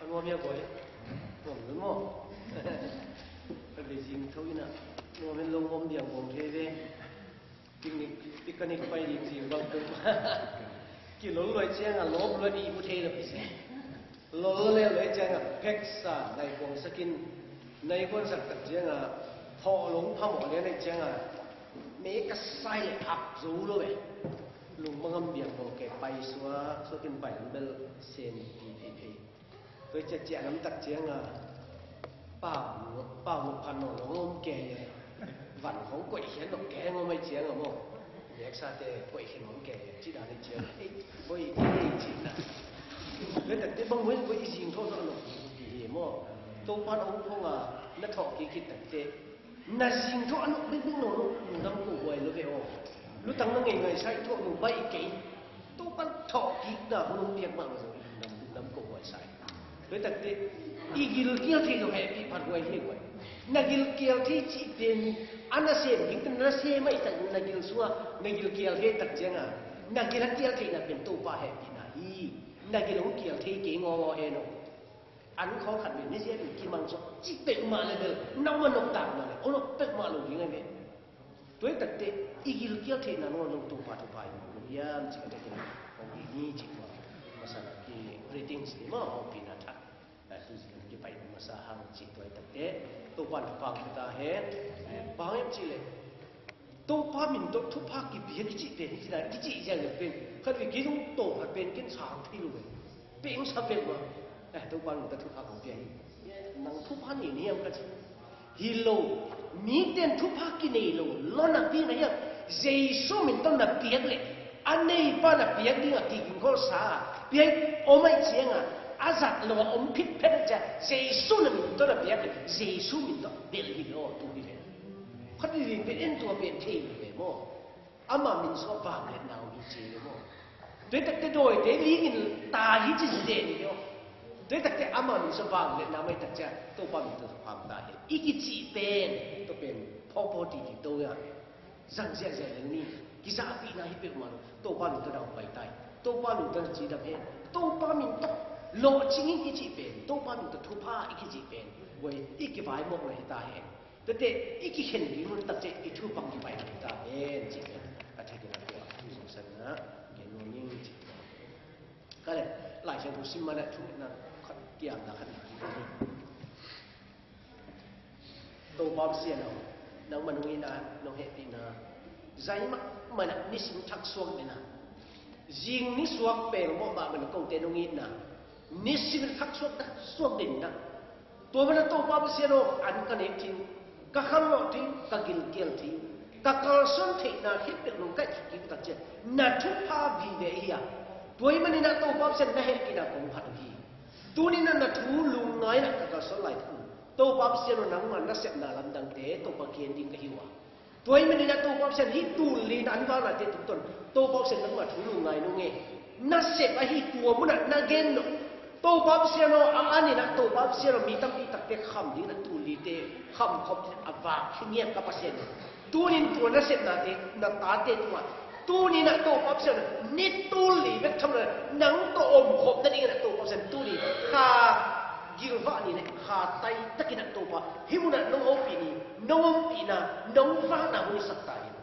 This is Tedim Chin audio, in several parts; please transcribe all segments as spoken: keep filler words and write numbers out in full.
Nuam hia, boy? Nuam lel maw? Ka bei zing tho in a, nuam in lo om diang bawm thei ve. Picnic, picnic pai ding zing bang peuh. Kilol luai ciang a lawp luai i mu thei lo hi se. Lol le luai ciang a pheksa nai kuang sak in, nai kuang sak tak ciang a thawh lung phamawh le nai ciang a me ka sai le phak zo lo ve. Lung mangam biang bawm kei pai suak, suak in pai lam bel sen ti thei thei. Tua ciatciat lam tak ciang a pau, pau muk phan nawn lo om kei e. Van hong koih khian lo kei ngom ai ciang a maw. Biaksate koih khian ngom kei e. Ci dan ai ciang a ei, boi, ei, ci na. Le tak te bang boi, boi i zing tho tho lo. Pi hi maw. Topan ong phong a na thawh kik khit tak te na zing tho a luk bikbik nawn lo, lungdam ko huai lo ve aw. Lutang na ngei ngai sai tho lo baih kei. Topan thawh kikna hun hong piak mahmah zong i lungdam, lungdam ko huai sai. Tua takte i gilkial thei zong hehpih phat huai hi huai. Na gilkial thei cih pen a na sem ding, na sem ahi tak na gil sungah na gilkial thei tak ciangah na gil a kial theihna pen Topa hehpihna hi. Na gil hong kial thei kei ngawngaw hen aw. An khawng khat ven ni ziah in kimang suak cih peuhmah le bel, na um a noptak mah le, aw nop peuhmah lo ding a ve. Tua hi takte i gilkial theihna nung a nung Topa thupha hi mawk lo hiam cih ka theih in hong pi ni cih mah. Masa na ki greetings ni mah hong pi na thak. Na tu zing ki pai masa hang cih tua hi takte Topa na pang ta hen. Pang em cih le Topa min tawh thupha kipia kicih pen hi cina kicih ziang pen khat ve kei zong tawh khat pen ken sang thei lo ve. Peng sa pen ma. Eh, Topa min tawh thupha kong pia hi. Nang thupha ni niam ka ci. Hi lo. Mi ten thupha kinei lo. Lo na pi na hiam. Jesu min tawh na piak le. A neipa na piak ding a kiging khol sa. Piak om ai ciang a. A zat lo a om phit phet cia. Jesu na min tawh na piak le. Jesu min tawh bel hi lo tu hi le. Khat i ring pen en tua pen thei lo ve maw? Ama min suah vangliatna om hi ci ve maw? Tua hi takte dawite lingin ta hi ci zen hi maw? Tua hi takte ama min suah vangliatna mai tak cia Topa min tawh pam ta hi. I kicih pen tua pen phawphaw titi to ya. Zang ziahziah leng ni. Kizahpihna hi peuhmah lo. Topa min tawh dang pai ta hi. Topa min tawh na cidam hen. Topa min tawh lawhcing in kicih pen, Topa min tawh thupha i kicih pen, huai i kivaimawkna hi ta hen. Tate i kikhen ding hun tak ciah i thupang kipai ding ta hen cih pen a thak in a tua thu zong sanna gen nuam ing cih. Ka le Lai Siangtho sim mana thu na khat kiamna khat na. Topa Pasian aw, nangmah nong itna, nong hehpihna zai mahmah na nisim thak suak dena, zing ni suak pel mawh mahmah na kote nong itna nisim thak suak, thak suak dena. Tua mana Topa Pasian aw, an ka nek thei uh, ka khanlawh thei uh, ka gilkial thei uh, ka kalsuan theihna khempeuh nong kaihkhak kik uh tak ciang na thupha vive ahi a. Tua ahih manin ah Topa Pasian na hehpihna kong phat uh hi. Tuni-in ah na thu lungngai-in ah ka kalsuan lai thu. Topa Pasian aw, nangma nasepna lamdangte Topa gen ding ka hi uh a. Tua ahih manin ah Topa Pasian hih tul li-in an valnate tungtawn Topa Pasian nangma thu lungngai nung e. Nasep ahi tua munah na gen uh. Topa Pasian aw, a anin ah Topa Pasian aw, mi tampi takte kham dingin ah tul lite kham khop dingin a vak hi ngiat ka Pasian aw. Tunin tua nasepnate na tate tungah tunin ah Topa Pasian aw, ni tul li bek tham lo nang tawh omkhop nadingin ah Topa Pasian tuni kha gilvah ni le kha taitakin ah Topa hih munah nong ompih ni, nong ompihna, nong vahna hun i sak ta in.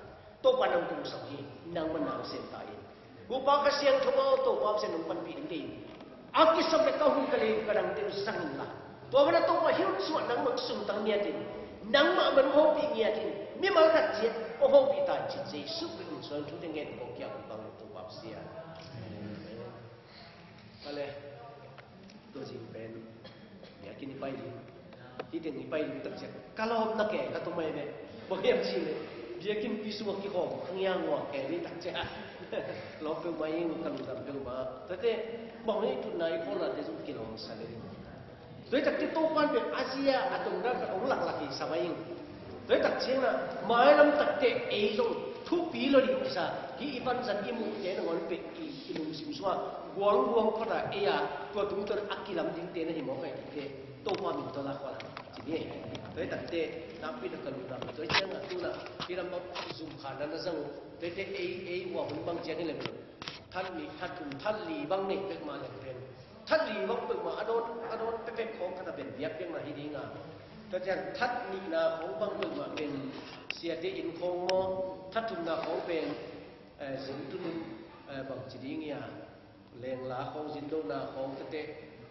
Topa nang kong sam hi, nangman nang sem ta in. Bupa Kha Siangtho aw, Topa Pasian nong panpih ding dei. A kisam le ka hun ka lei ka dangte uh zang inla. Tua mana Topa hih hun sungah nangmah sungtang ngiatin, nangmah man hopih ngiatin, mimal khat ciat hong hopih ta in cin Jesu Khrih min suang thute ngen kong kiang bang Topa Pasian. Amen. Ka le, tua zing pen biakinn i pai ding. Hih teng i pai ding tak ciang ka lawpna ke ka tum mai ve. Bang hiam cih leh biakinnpi sungah kikhawm a ngianguak ke ni tak ciang lawp peuhmah ing, ka lungdam peuhmah. Tate bang hi tutna i khawlnate zong kilawm sa le. Tua hi takte Topan pen a zia a tongdan pen hong laklak hi sa mai ing. Tua hi tak ciangin ah mailam takte ei zong thupi lo ding kisa, hih i vanzat i muhte nangawn pen i, i lungsim sungah guangguang phot a ei a tua tungtawn a kilam dingte na hi mawk ahi takte Topa min tawh lak hual a ci ni. Tua hi takte nakpi tak ka lungdam. Tua hi ciangin ah tu-in ah hih lam bang zumkhanna na zang uh. Tua hi takte ei, ei hua hun bang ciang hi leh bel that nih, that thum, that li bang nei pek mah leh pen That li bang peuhmah a dawn, a dawn pepek khawng khat a pen biakpiakna hi ding a. Tua ciang that nihna khawng bang peuhmah pen siate inn khawng maw, that thumna khawng pen, eh, zin tun in, eh, bang ci ding ia, lengla khawng, zin dona khawng tete,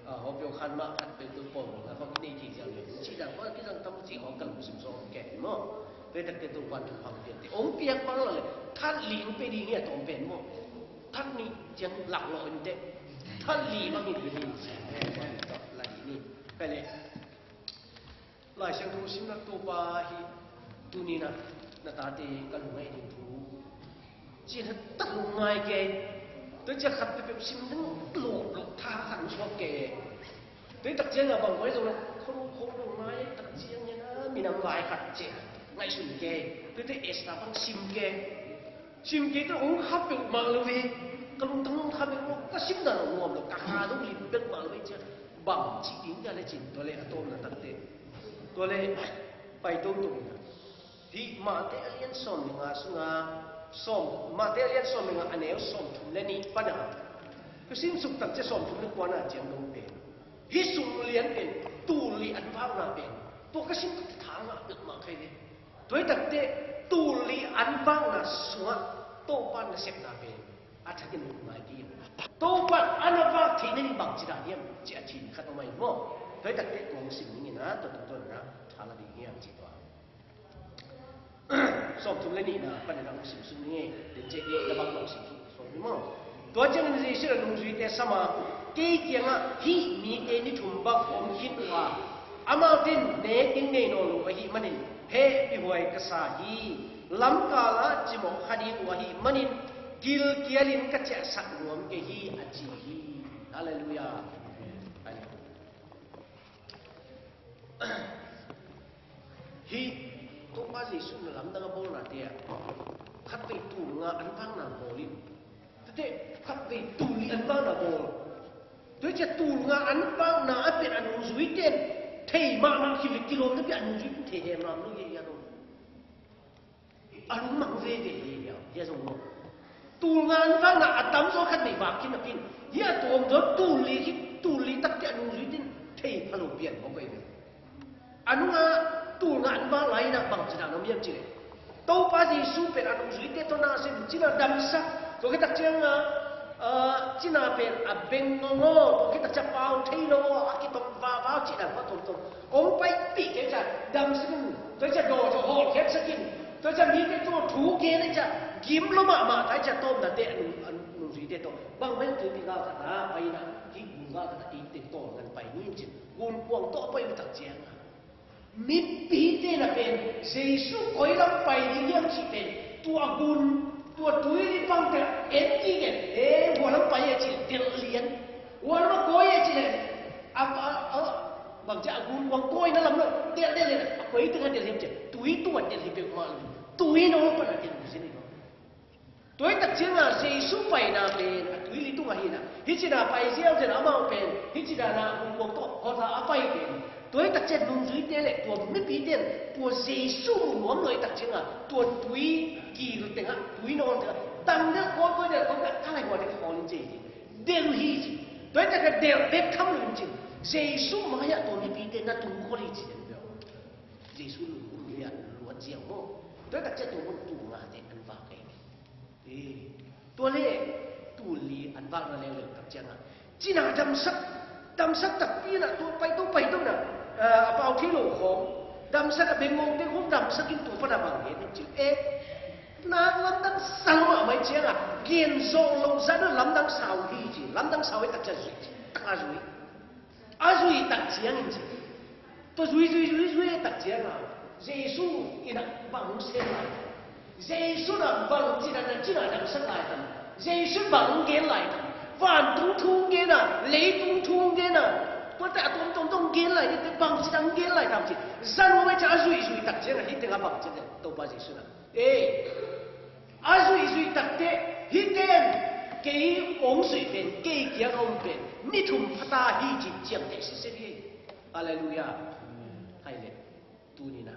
ah, hawpio khan mah khat peuh tu pawlna khawng kinei kik ziau le. Cih dan khawng kizang tam cih khawng ka lungsim sawm kei maw. Tua takte tu pan thupha piakte. Ong piak bang la le, that li ong pe ding ia tawm pen maw. That nih ciang laklawh in teh. That li bang in hi ni. Lai ni. Pai le. Lai Siangtho simna Topa hi. Tuni na, na tate ka lungngaih ding thu. Cih na tak lungngai kei. Tua ciang khat peuhpeuh sim ding lawp lawp tha khat suak kei. Tua tak ciang a bang koi zong na kholo kholo lungngai tak ciang ia na minam vai khat ciang ngaihsun kei. Tua te Esther bang sim kei. Sim kei teh ong kha peuhmah lo hi. Ka lungtang ong kha peuhmah, ka simna lo nuam lo, ka kha lo lim peuhmah lo hi cia. Bang ci ding cia le cin, tua le a tawmna takte. Tua le pai toto ina. Hih Mate a lian sawm le nga sunga, sawm, Mate a lian sawm le nga a neu sawm thum le nih pana. Ka simsuk tak cia sawm thum le kuana ciang dong pen. Hih sung lian pen, tul li an vakna pen. Tua ka sim tak thang a peuhmah khai le. Tua hi takte, tul li an vakna sungah Topa nasepna pen a thakin lungngai ding. Topa a na vak theihna ding bang ci dan hiam ci a thin khat om ahi maw. Tua hi takte tua hong sim ning ina, tua tua tua na tha la ding hiam ci tua. Sawm thum le nihna panin a hong sim sung ning e, den ceh dek na bang hong sim sung. Tua ciangin Jesuh in a nungzuite sam a, kei kiangah hih mite ni thum bang om khin uh a, amaute in nek ding nei nawn lo ahih manin hehpihhuai ka sa hi. Lamkal ah cimawh kha ding uh ahih manin gilkialin ka ciahsak nuam kei hi, a ci hi. Halleluiah. Hih Topa Jesuh in a lamdang a bawlnate ah khatvei tul nga an vakna bawl in. Tate khatvei tul li an vakna bawl. Tua hi ciah tul nga an vakna a pen a nungzuite in thei mahmah khin le kilawm na pen a nungzuite in thei hemlam lo hi a dong. A lungmang veve hi a, hi a zong maw. Tul nga an vakna a tamzaw khat nei vak khin a kin. Hi a tuamzaw tul li hi, tul li takte a nungzuite in thei pha lo pian maw koi ve. A nunga tul nga an vak lai inah bang cina na miam cile. Topa Jesu pen a nungzuite tawh na sem cina damsak. Tua khitak cianga, ah, cina pen a beng ngawngawng, tua khitak cia pau thei lo a kitom vavau cina pa tomtom. Ong paipih kei ca damsakin, tua cia daw tua hawlkhiatsakin, tua cia mite tua thu gen a cia gim lo mahmah ta cia tawmnate a nung, a nungzuite tawh. Bang bel tuipi gal khat a paina, hi gu gal khat a ite tawh ngan pai ni cin. Gun kuang tawh pai utak cianga. Mipite na pen Jesu koi lam pai ding hiam cih pen tua gun, tua tui li pang pen en kik en, e, hua lam pai e cih delh lian. Hua lam a koi e cih le, a, a, a, bang cih a gun kuang koi na lam lo, delh delh lian, a koi teng a delh hiam cih, tui tua delh hi peuhmah lo, tui no pan a delh hi sin hi lo. Tua hi tak cianga Jesu paina pen a tuili tung ahi na. Hi cina pai ziau zen amau pen, hi cina na hong buang tawh hawta a pai pen. Tua hi tak cian nungzuite le tua mipite in tua Jesu mu nuam lo hi tak cianga tua tui kil tengah, tui nawn tengah tang del kawtkawi del kawtkawi ka lai hua del hawl in ci hi. Del uh hi ci. Tua hi tak a del bek kham lo in ci. Jesu mai-ah tua mipite na tung khawl hi ci den bel. Jesu nungzuite a luat ziau maw. Tua hi tak cian tua mun tul ngate an vak ahi. Tua le tul li an vakna leuleu tak cianga cina damsak, damsak takpi inah tua paito paito na a pau thei lo khawng damsak a bengngong te khawng damsak in tua pana bang gen in cin e. Na lamdang sa lo mahmah cianga gen zawh lo zan a lamdang sau hi ci, lamdang sau e tak cia zui ci, tak a zui. A zui tak ciangin ci. Tua zui, zui, zui, zui tak cianga Jesu inah bang hong sem lai. Jesu na bang cina na cina damsak lai tam. Jesu bang hong gen lai tam. Vantung thu hong gen a, leitung thu hong gen a. Tuate a tuamtuam tawh hong gen lai, te bang cina hong gen lai tam ci. Zan hong e cia a zui, zui tak cianga hih tengah bang cina Topa Jesu na. E, a zuihzuih takte, hih ten kei hong zuih pen, kei kiang a om pen ni thum phata hi cin ciamteh sitset hi. Halleluiah. Hai le, tunina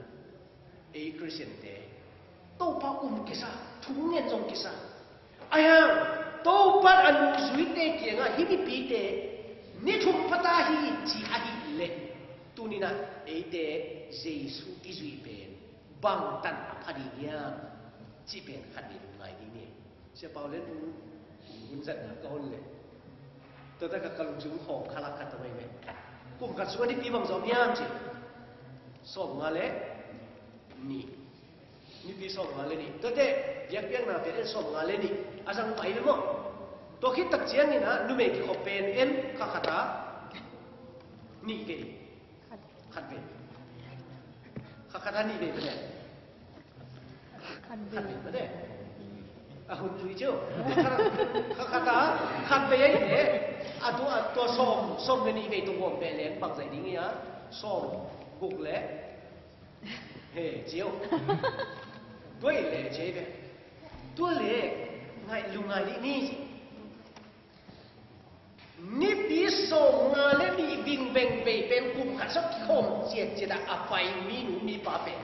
ei Khristiante Topa um kisa, thu ngen zong kisa. Ahi hang Topa a nungzuite kiangah hih mipite Ni thum pha ta hi ci ahih leh, tuni-in ah eite Jesu i zuih pen bangtan a pha ding hiam cih pen khat vei lungngai ding hi. Sia Pau le hun, hun zatna ka hon leh, tua tak a ka lungsim khawng khalak khat a mai mai. Kum khat sungah nipi bang zawh hiam ci? Sawmnga le nih. Nipi sawmnga le nih. Tuate biakpiakna pen en sawmnga le nih a zang pai ve maw? Tua khit tak ciangin ah numei kikhop pen en kha khat a nih vei. Khat vei. Kha khat a nih vei pen en. Khat vei pen en. A hun tui cio. Kha khat a khat vei a nih vei. A tua, a tua sawm, sawm le nih vei tua huam pen leng bang zai ding hi a? Sawm guk le he, cio. Tua i le cio ve. Tua le ngai, lungngai dih ni ci. Nipi sawmnga le nih vingveng vei pen kum khat sawk kikhawm ciatciat a, a pai minu mipa pen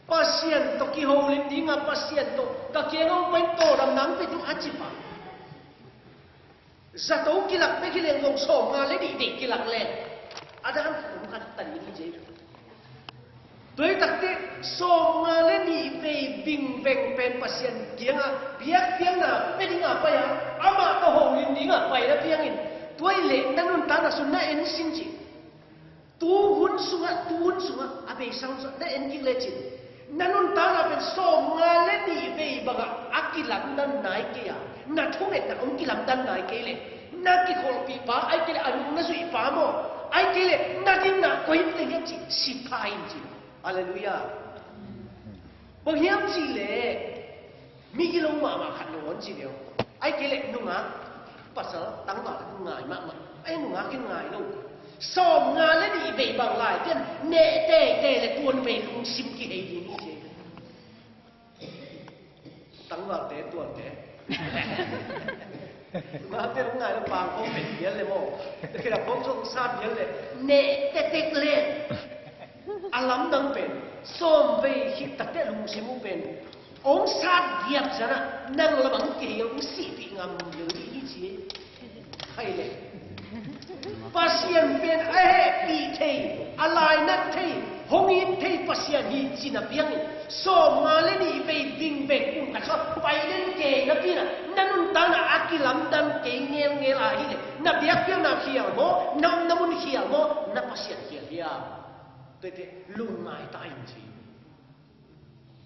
Pasian tawh kiholin ding a, Pasian tawh ka kiang a hong pai in tawldam nang pia ding a ci pah. Zato kilak bek hi leng zong sawmnga le nih vei kilak leng a dan khum khat tan in hi. Tua hi takteh sawmnga le nih vei vingveng pen Pasian kiangah biakpiakna pia dingah pai a, amah tawh holim dingah pai na piangin, tua hi leh na nuntakna sung na en sin ci. Tu hun sungah, tu hun sungah a beisang sungah na en kik lecin, na nuntakna pen sawmnga le nih vei bangah a kilamdan nai kei a, na thungetna hong kilamdan nai kei leh, na kikholhpihpa ai kei leh a nung na zuihpa maw, ai kei leh na dinna koi in teng hiam ci, si pha in ci. Halleluiah. Bang hiam cih leh migilo mahmah khat nong hon ci deuh. Ai kei leh nungak pasal tangval ngai mahmah. Ai nungak in ngai lo. Sawmnga le nih vei bang lai pian neh teitei le tuan vei lungsim kihei ding hi ci. Tangvalte tuante. Nungakte nong ngai lo pang kong pen pian le maw. Kei la kong zong sa pian le neh tetek le. A lamdang pen sawm vei khit takteh lungsim uh pen hong sat giap ciangin ah nang lamang kei hong sihpih ngam lo ding hi ci. Hai le Pasian pen a hehpih thei, a lainat thei, hong it thei Pasian hi cih na piangin sawmnga le nih vei vingveng kum khat sawk pai leng kei na pi-in ah na nuntakna a kilamdan kei ngelngel a hi leh na biakpiakna khial maw, na omna mun khial maw, na Pasian khial hiam? Tuate lungngai ta in ci.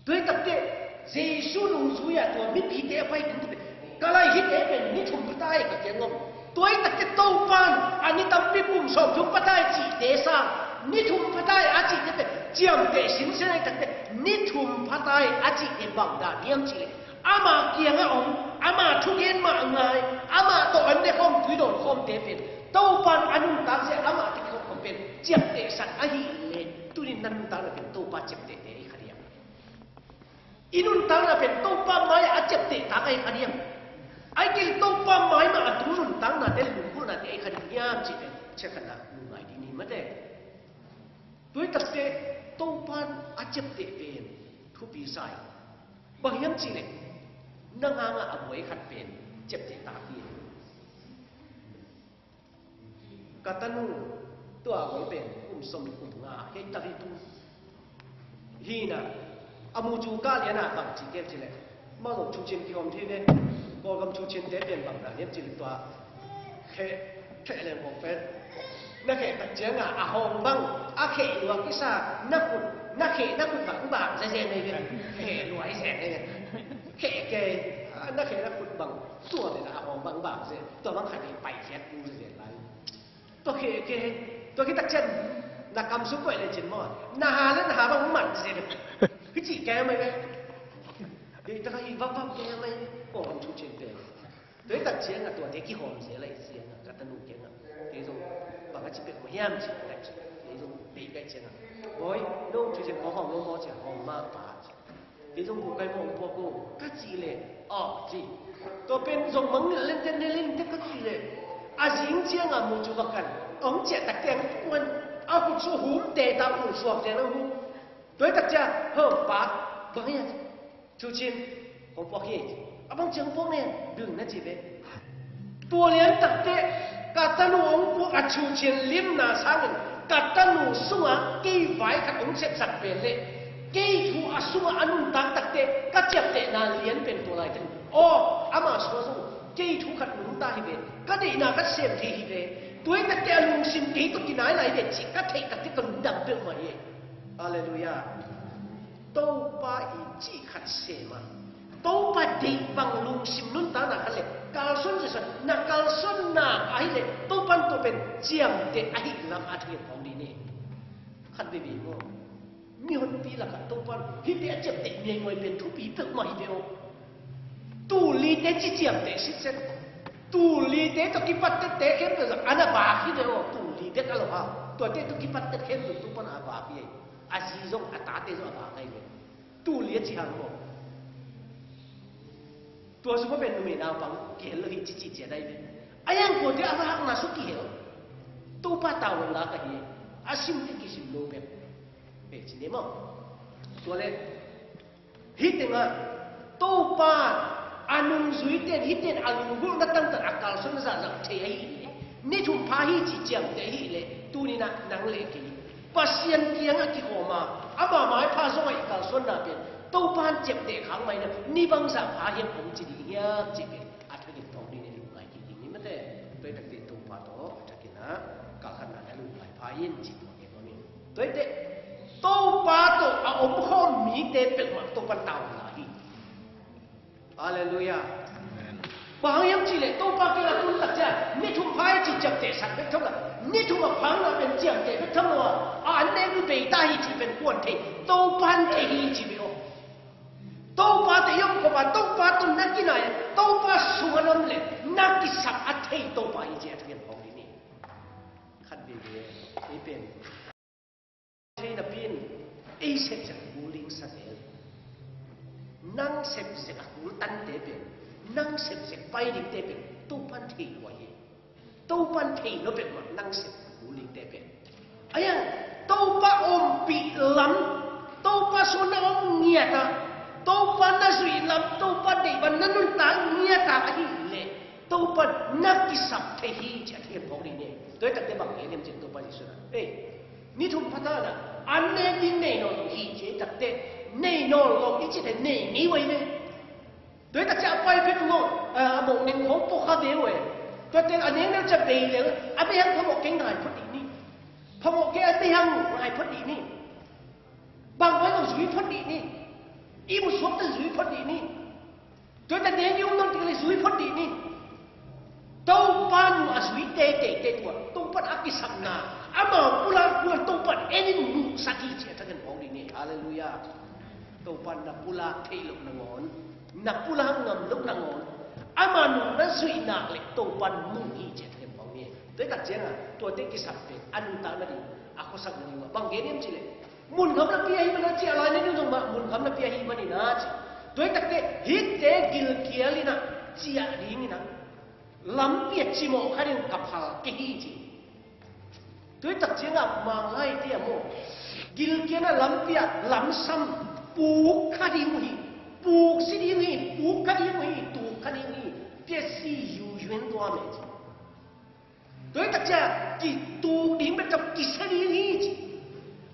Tua hi takteh Jesu nungzui-a tua mipite a pai ding pen ka lai hite pen ni thum pha ta hi ka kiang om. Tua hi takteh Topan a ni tampi kum sawmthum pha ta hi cihte sang ni thum pha ta hi a cihte pen ciamteh sinsen hi takteh ni thum pha ta hi a cihte bang dan hiam cih leh ama kiangah om, ama thugen mah ngai, ama tawh an ne khawm tui dawn khawmte pen Topan a nuntak zia ama kikhop khawm pen ciamtehsak ahih leh tunin na nuntakna pen Topa ciamtehte hi kha diam? I nuntakna pen Topa mai-ah a ciapteh tak ahi kha diam? Ai kei leh Topa mai mah a tung nuntaknate le lunggulhnate ahi kha ding hiam cih pen ciah khatna lungngai ding hi mate. Tua hi takteh Topa a ciapteh pen thupi sa hi. Bang hiam cih leh nang hangah a buai khat pen ciapteh tak hi. Ka tanu tua a gol pen kum sawm kum nga hei ta hi tu. Hi na, a mu cu kah lian a bang ci kei ci leh, ma lo cu cin kihawm thei ve. Kawlgam cu cinte pen bang dan hiam ci leh tua kheh, kheh leng bawk pen na kheh tak ciangah a hawm bang a kheh lua kisa na khut, na kheh na khut bang bang zezen nei ve. Kheh lua i zen nei ve. Kheh kei, na kheh na khut bang tua pen a hawm bang bang zen. Tua bang khat i pai khiat tu zen lai. Tua kheh kei, tua khit tak ciang na kam sung koih le cin maw, na ha le na ha bang man zen. Hi ci kei mai ve. Hi tak hi vap vap kei mai ve. Kawlgam cu cinte. Tua hi tak ciangah tuate kihawm zel a i ciangah ka tanu kiangah kei zong bang a ci pek mah hiam ci ka ci. Kei zong bei ka i ciangah, Bawi, nong cu cin kong hawm lo maw ci a, hawm mah pa ci. Kei zong bu kai mawng puak uh ka cih leh, aw ci. Tua pen zong mang nilh lente nilh lente ka cih leh a zing ciangah mu cu va kan, a hong ciah tak tiang kuan a kut cu hum te ta uh suak te na hum. Tua hi tak ciang, ho pa, bang hiam ci. Cu cin, hong puak hi. A bang ciang puak ne, ding na ci ve. Tua lian takteh ka tanu hong puak a ciucian limna sangin ka tanu sungah kei vai khat hong sepsak pen leh kei thu a sungah a nuntak takteh ka ciaptehna lian pen tua lai teng. Aw, ama sungah zong kei thu khat nungta hi ve, ka deihna ka sem thei hi ve, tua hi takteh a lungsim kei tawh kinaina hi ve cih ka theih takteh ka lungdam peuhmah hi. Halleluiah. Topa i cih khat sem a, Topa deih bang lungsim nuntakna khat le kalsuan Jesuh na kalsuan nak ahih leh Topa in tua pen ciamteh ahih lam a thei phawng dih ni. Khat veve maw? Mihonpi lakah Topa in hihte a ciamteh miaingoi pen thupi peuhmah hi ve aw. Tul lite ci ciamteh sitset. Tul lite tawh kipattette khempeuh zong a na vak hi ve aw. Tul lite a lo ha. Tuate tawh kipattet khempeuh Topa in a vak hi. A zi zong a tate zong a vak ahi ve. Tul li a ci hang maw? Tua sung pen numei naupang kihel lo hi cici ciat ahi ve. A yang kuate a vakna sung kihel. Topa tavuan la ka hi. A simte kisim lo bek. He ci ne maw? Tua le hih tengah Topa a nungzuite in hih tengah a lunggulhna tantan a kalsuanna zahzah thei ahih leh, ni thum pha hi cih ciamteh ahih leh, tuni-in ah nang le kei Pasian kiangah kikhawm a, ama maipha zongah i kalsuanna pen Topa in ciamteh khak mah in ah ni bangzah pha hiam om ci ding hiam cih pen a thakin thawng ding in lungngai kik ding hi mate. Tua hi takte Topa tawh a thakin ah kalkhatna in ah lungngai pha in cih tua gen nuam ing. Tua hi teh Topa tawh a omkhawm mite peuhmah Topa in tavuan la hi. Halleluiah. Amen. Bang hang hiam cih leh Topa kiangah tun tak ciang ni thum pha hi cih ciamteh sak bek tham lo, ni thum a phakna pen ciamteh bek tham lo a, a an nek uh bei ta hi cih pen kua'n thei? Topa in thei hi ci ve aw. Topa tawh i omkhawm a, Topa tawh na kinai a, Topa sungah na om leh na kisap a thei Topa hi ci a thakin phawng dih ni. Khat veve ei pen thei napi in ei sepzek a kul ding sa zel. Nang sepzek a kul tante pen, nang sepzek pai dingte pen Topa in thei lua hi. Topa in thei lo peuhmah nang sep a kul dingte pen. A yang Topa ompih lam, Topa sungah na om ngiat a, Topa na zuih lam, Topa deih bang na nuntak ngiat a ahih leh Topa in na kisap thei hi ci a thakin phawng dih ni. Tua hi takte bang gen hiam cih leh Topa Jesuh in ah, ei, ni thum pha ta in ah an nek ding nei nawn lo hi ci hi takte, nei nawn lo i cih leh nei ngei uh ahi ve. Tua hi tak ciang a pai phet uh aw, a mawh ning khawng pua kha ve uh e. Tua teng a neng neu ciang bei leng a bei hang phamawh kei ngai phot dih ni. Phamawh kei a bei hang ngai phot dih ni. Bang vai lo zui phot dih ni. I musuakte zui phot dih ni. Tua hi tak neng i um nawn teng le zui phot dih ni. Topa nung a zui teitei te tua Topa in a kisapna amau pulak puan Topa in en in muhsak hi ci a thakin phawng dih ni. Halleluiah. Topa in na pulak theih loh nangawn, na pulak ngam loh nangawn, ama nung na zuih nak leh Topa in mu hi ci a thakin phawng dih ni. Tua hi tak ciangin tuate kisap pen a nuntak nading a khuasak nading uh a bang gen hiam cih leh mun kham na pia hi manin ah ci a lai nading zong mah mun kham na pia hi manin ah ci. Tua hi takte hihte gilkial in ah ciah dingin ah lampi ah cimawh kha ding ka phal kei hi ci. Tua hi tak ciangin ah Manglai te ah maw, gilkial in ah lampi ah lamsam puk kha ding uh hi. Puk si ding uh hi, puk kha ding uh hi, tuk kha ding uh hi. Pia si yu yuen tua meh ci. Tua hi tak ciang kituk ding bek tam kisia ding hi ci.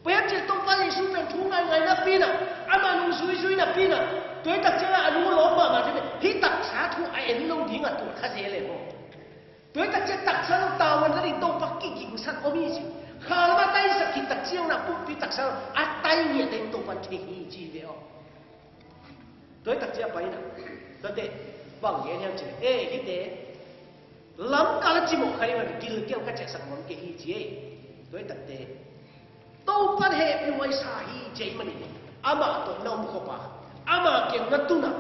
Bang hiam cih leh Topa Jesuh pen thu ngaingai napi in ah, ama nung zuizui napi in ah, tua hi tak ciang a nung lawm mahmah ci pen hih taksa thu a en lo ding a tuat kha zel e maw. Tua hi tak ciang taksa lo tavuan nading Topa kigingsak om hi ci. Khalam a taisak khit tak ciang na pumpi taksa lo a tai ngiat ding Topa in thei hi ci ve aw. Tua hi tak ciang pai in ah, tuate bang gen hiam cih leh, eh, hihte lamkal a cimawh kha ding a gilkial ka ciahsak nuam kei hi ci ei. Tua hi takte Topa in hehpihhuai sa hi ci ei manin, amah tawh na omkhop a, ama kiang na tun a,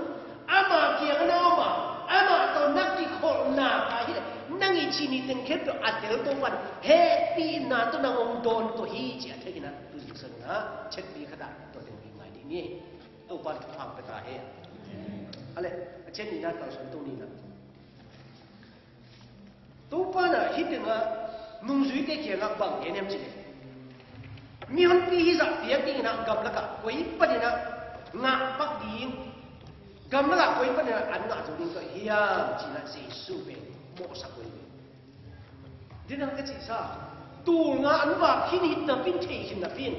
ama kiang na om a, amah tawh na kikholh nak a hi leh nang i cih ni teng khempeuh a tel Topa in hehpihna tawh nang hong dawn tawh hi ci a thei in ah, tu zingsan in ah chetpi khat ah tua teng ding ngai dih ni. Topa in thupha pia ta hen. A le, a chet nihna kalsuan to nihna. Topa in ah hih tengah nungzuite kiangah bang gen hiam cih leh, mihonpi hih zah piak dingin ah gamlakah koi panin ah ngah pak ding, gamlakah koi panin ah an ngah zo ding tawh hiam ci-in ah Jesuh pen mawhsak uh hi. Dina ka cihsa, tul nga an vak khin hi napi in, thei khin napi in,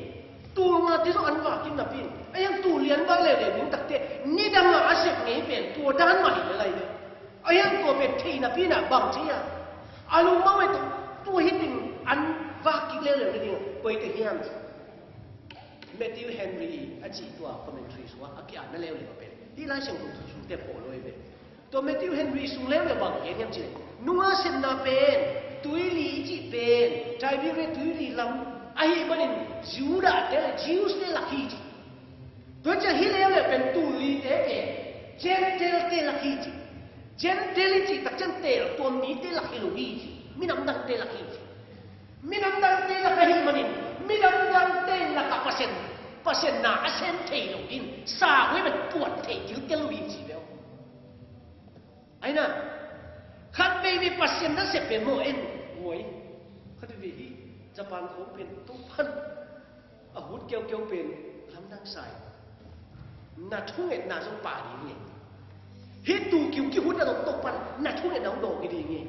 tul nga te zong an vak khin napi in, a hiang tul li an vak leuleu ding takte, nidang a a sep ngei pen tua dan mah hi le lai ve. A hiang tua pen thei napi in a bang thei a, a lungmang mai tua hi ding, an vak kik leuleu ding a, koi te hiam? Matthew Henry a cih tua commentary sungah a ki-atna leuleu a pen hih Lai Siangtho sungte pawl lo hi ve. Tua Matthew Henry sung leuleu bang gen hiam cih leh, nunga sepna pen tuili i cih pen Tiberias tuili lam ahih manin Judah te le Jews te lak hi ci. Tua ciang hih leuleu pen tuili te pen Gentile te lak hi ci. Gentile i cih tak ciang tel tua mite lak hi lo hi ci. Minam dangte lak hi ci. Minam dangte lak ahih manin, minam dangte lakah Pasian, Pasian na a sem thei lo in, sa huai man puan thei kilkel lo in ci bel. Aina, khat vei vei Pasian na sep pen maw en, huai. Khat vei vei hi, Japan khong pen, Topan, a hut keukeu pen, lamdang sai. Na thungetna zong pa ding nge. Hi tu kiu kihut na zong Topan, na thungetna zong dawng hi ding nge.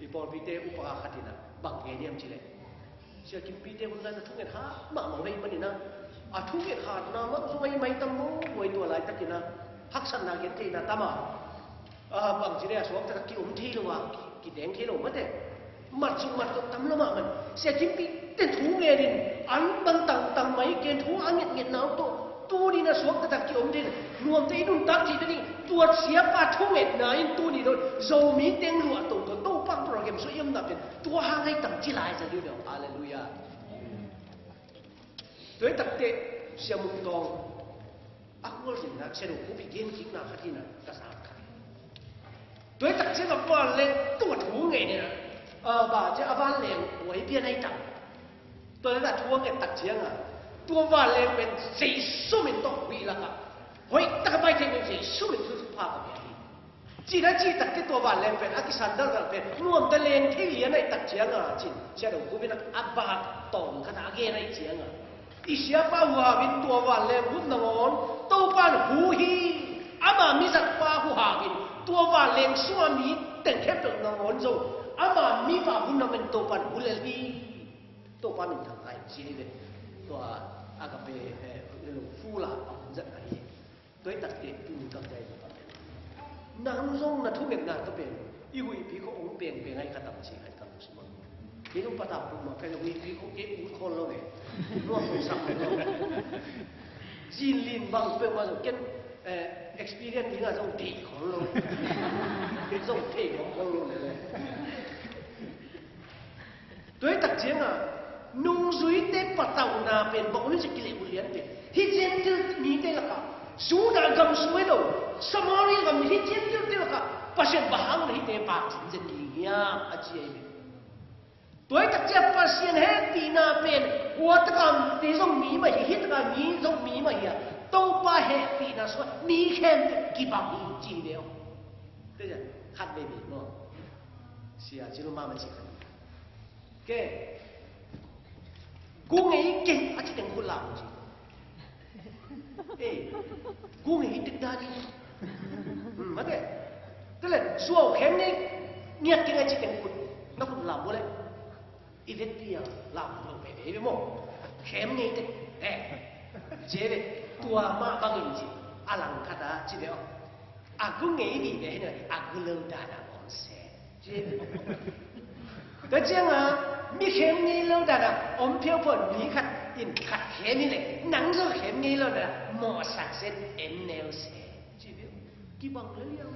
I pawlpite upa khat in a bang gen hiam cih leh, Sia Kimpite hun lai na thunget hat mahmah uh ahih manin a, a thunget hatna mah zong ahi mai tam maw, buai tua laitakin a haksatna gen theihna tam a, a bang ci leh a suakta tak ki-om thei lo a, ki, kiteng thei lo mate. Mat zong mat zong tam lo mahmah. Sia Kimpite thu ngenin an bang tangtang mai ken thu a ngetngetna uh tawh tuni-in a suakta tak ki-om ding, nuamte i nuntak cih teh ding, tua siapa thungetna in tuni-in Zomi teng luah toto, Topa program suah i omna pen tua hang ahi tam ci lai za ding uh. Halleluiah. Tua hi takteh Sia Mung Tawng a khualzinna Sia Do Khup i genkikna khat hi-in a ka zak kha. Tua hi tak ciangin vanleng tua thu ngeina, a, bang ci a, vanleng huai pian ahi tam. Tua hi tak thu a nget tak ciangin tua vanleng pen Jesu min tawh huih lakah hoih tak a pai thei pen Jesu min thupha ka pia hi. Cih na cih takteh tua vanleng pen a kisandalzal pen nuamte leng thei lian ahi tak ciangin cin Sia Do Khup in a bak tawm khat a gen ahi ciangin, i siapa huhau in tua vanleng huh nangawn Topa in huh hi. Ama mizatpa huhau in tua vanleng sungah mi teng khempeuh nangawn zong ama mipa huh nang in Topa in huh lel hi. Topa min thang hi ci hi ve. Tua Agape, eh, Fula a hun zat ahi. Tua hi takteh tuni ka ngai lo ka pen, nang zong na thungetna tawh pen i huihpi khawng hong pengpeng ahi kha tam ci kha tam si mah. Kei zong patau peuhmah ka hi, huihpi khawng kei ut khol lo ve. Nuam khol sak lo. Zinlin bang peuhmah zong ken, eh, experience dingah zong thei khol lo. Kei zong thei khol lo le le. Tua hi tak ciangin nungzuite patauhna pen bang om hi ci leh, uh lian pen hih Gentile mite lakah, Judah gam sung hi lo, Samaria gam, hih Gentile te lakah Pasian bang hang na hihte bang zenzen ding hiam a ci ahi ve. Tua hi tak ciang Pasian hehpihna pen hua taka te zong mi mah hi, hih taka mi zong mi mah hi a, Topa hehpihna sungah mi khempeuh kibang hi ci hi ve aw. Tua ciang khat veivei maw, Sia Cil Mama ci khat. Ke. Gu ngei keng a ci teng khut lam ci. Eh, gu ngei tek dan hi. Hmm, mate. Tua leh zuau khem ngei ngiat keng a ci teng khut, na khut lam bo leh. I vet pia lam bo pe pe maw. Khem ngei tek. Eh. Ci ve, tua mah bangin ci. A lang khat a ci ve aw. A gu ngei dih ve hi na, a gu lo dan a om se. Tua ciangin mi khem ngei lo dan a om phiau phot, mi khat in khat khem hi leh nang zong khem ngei lo dan a mawhsak se, en neu se. Ci ve, kibang lel hiam?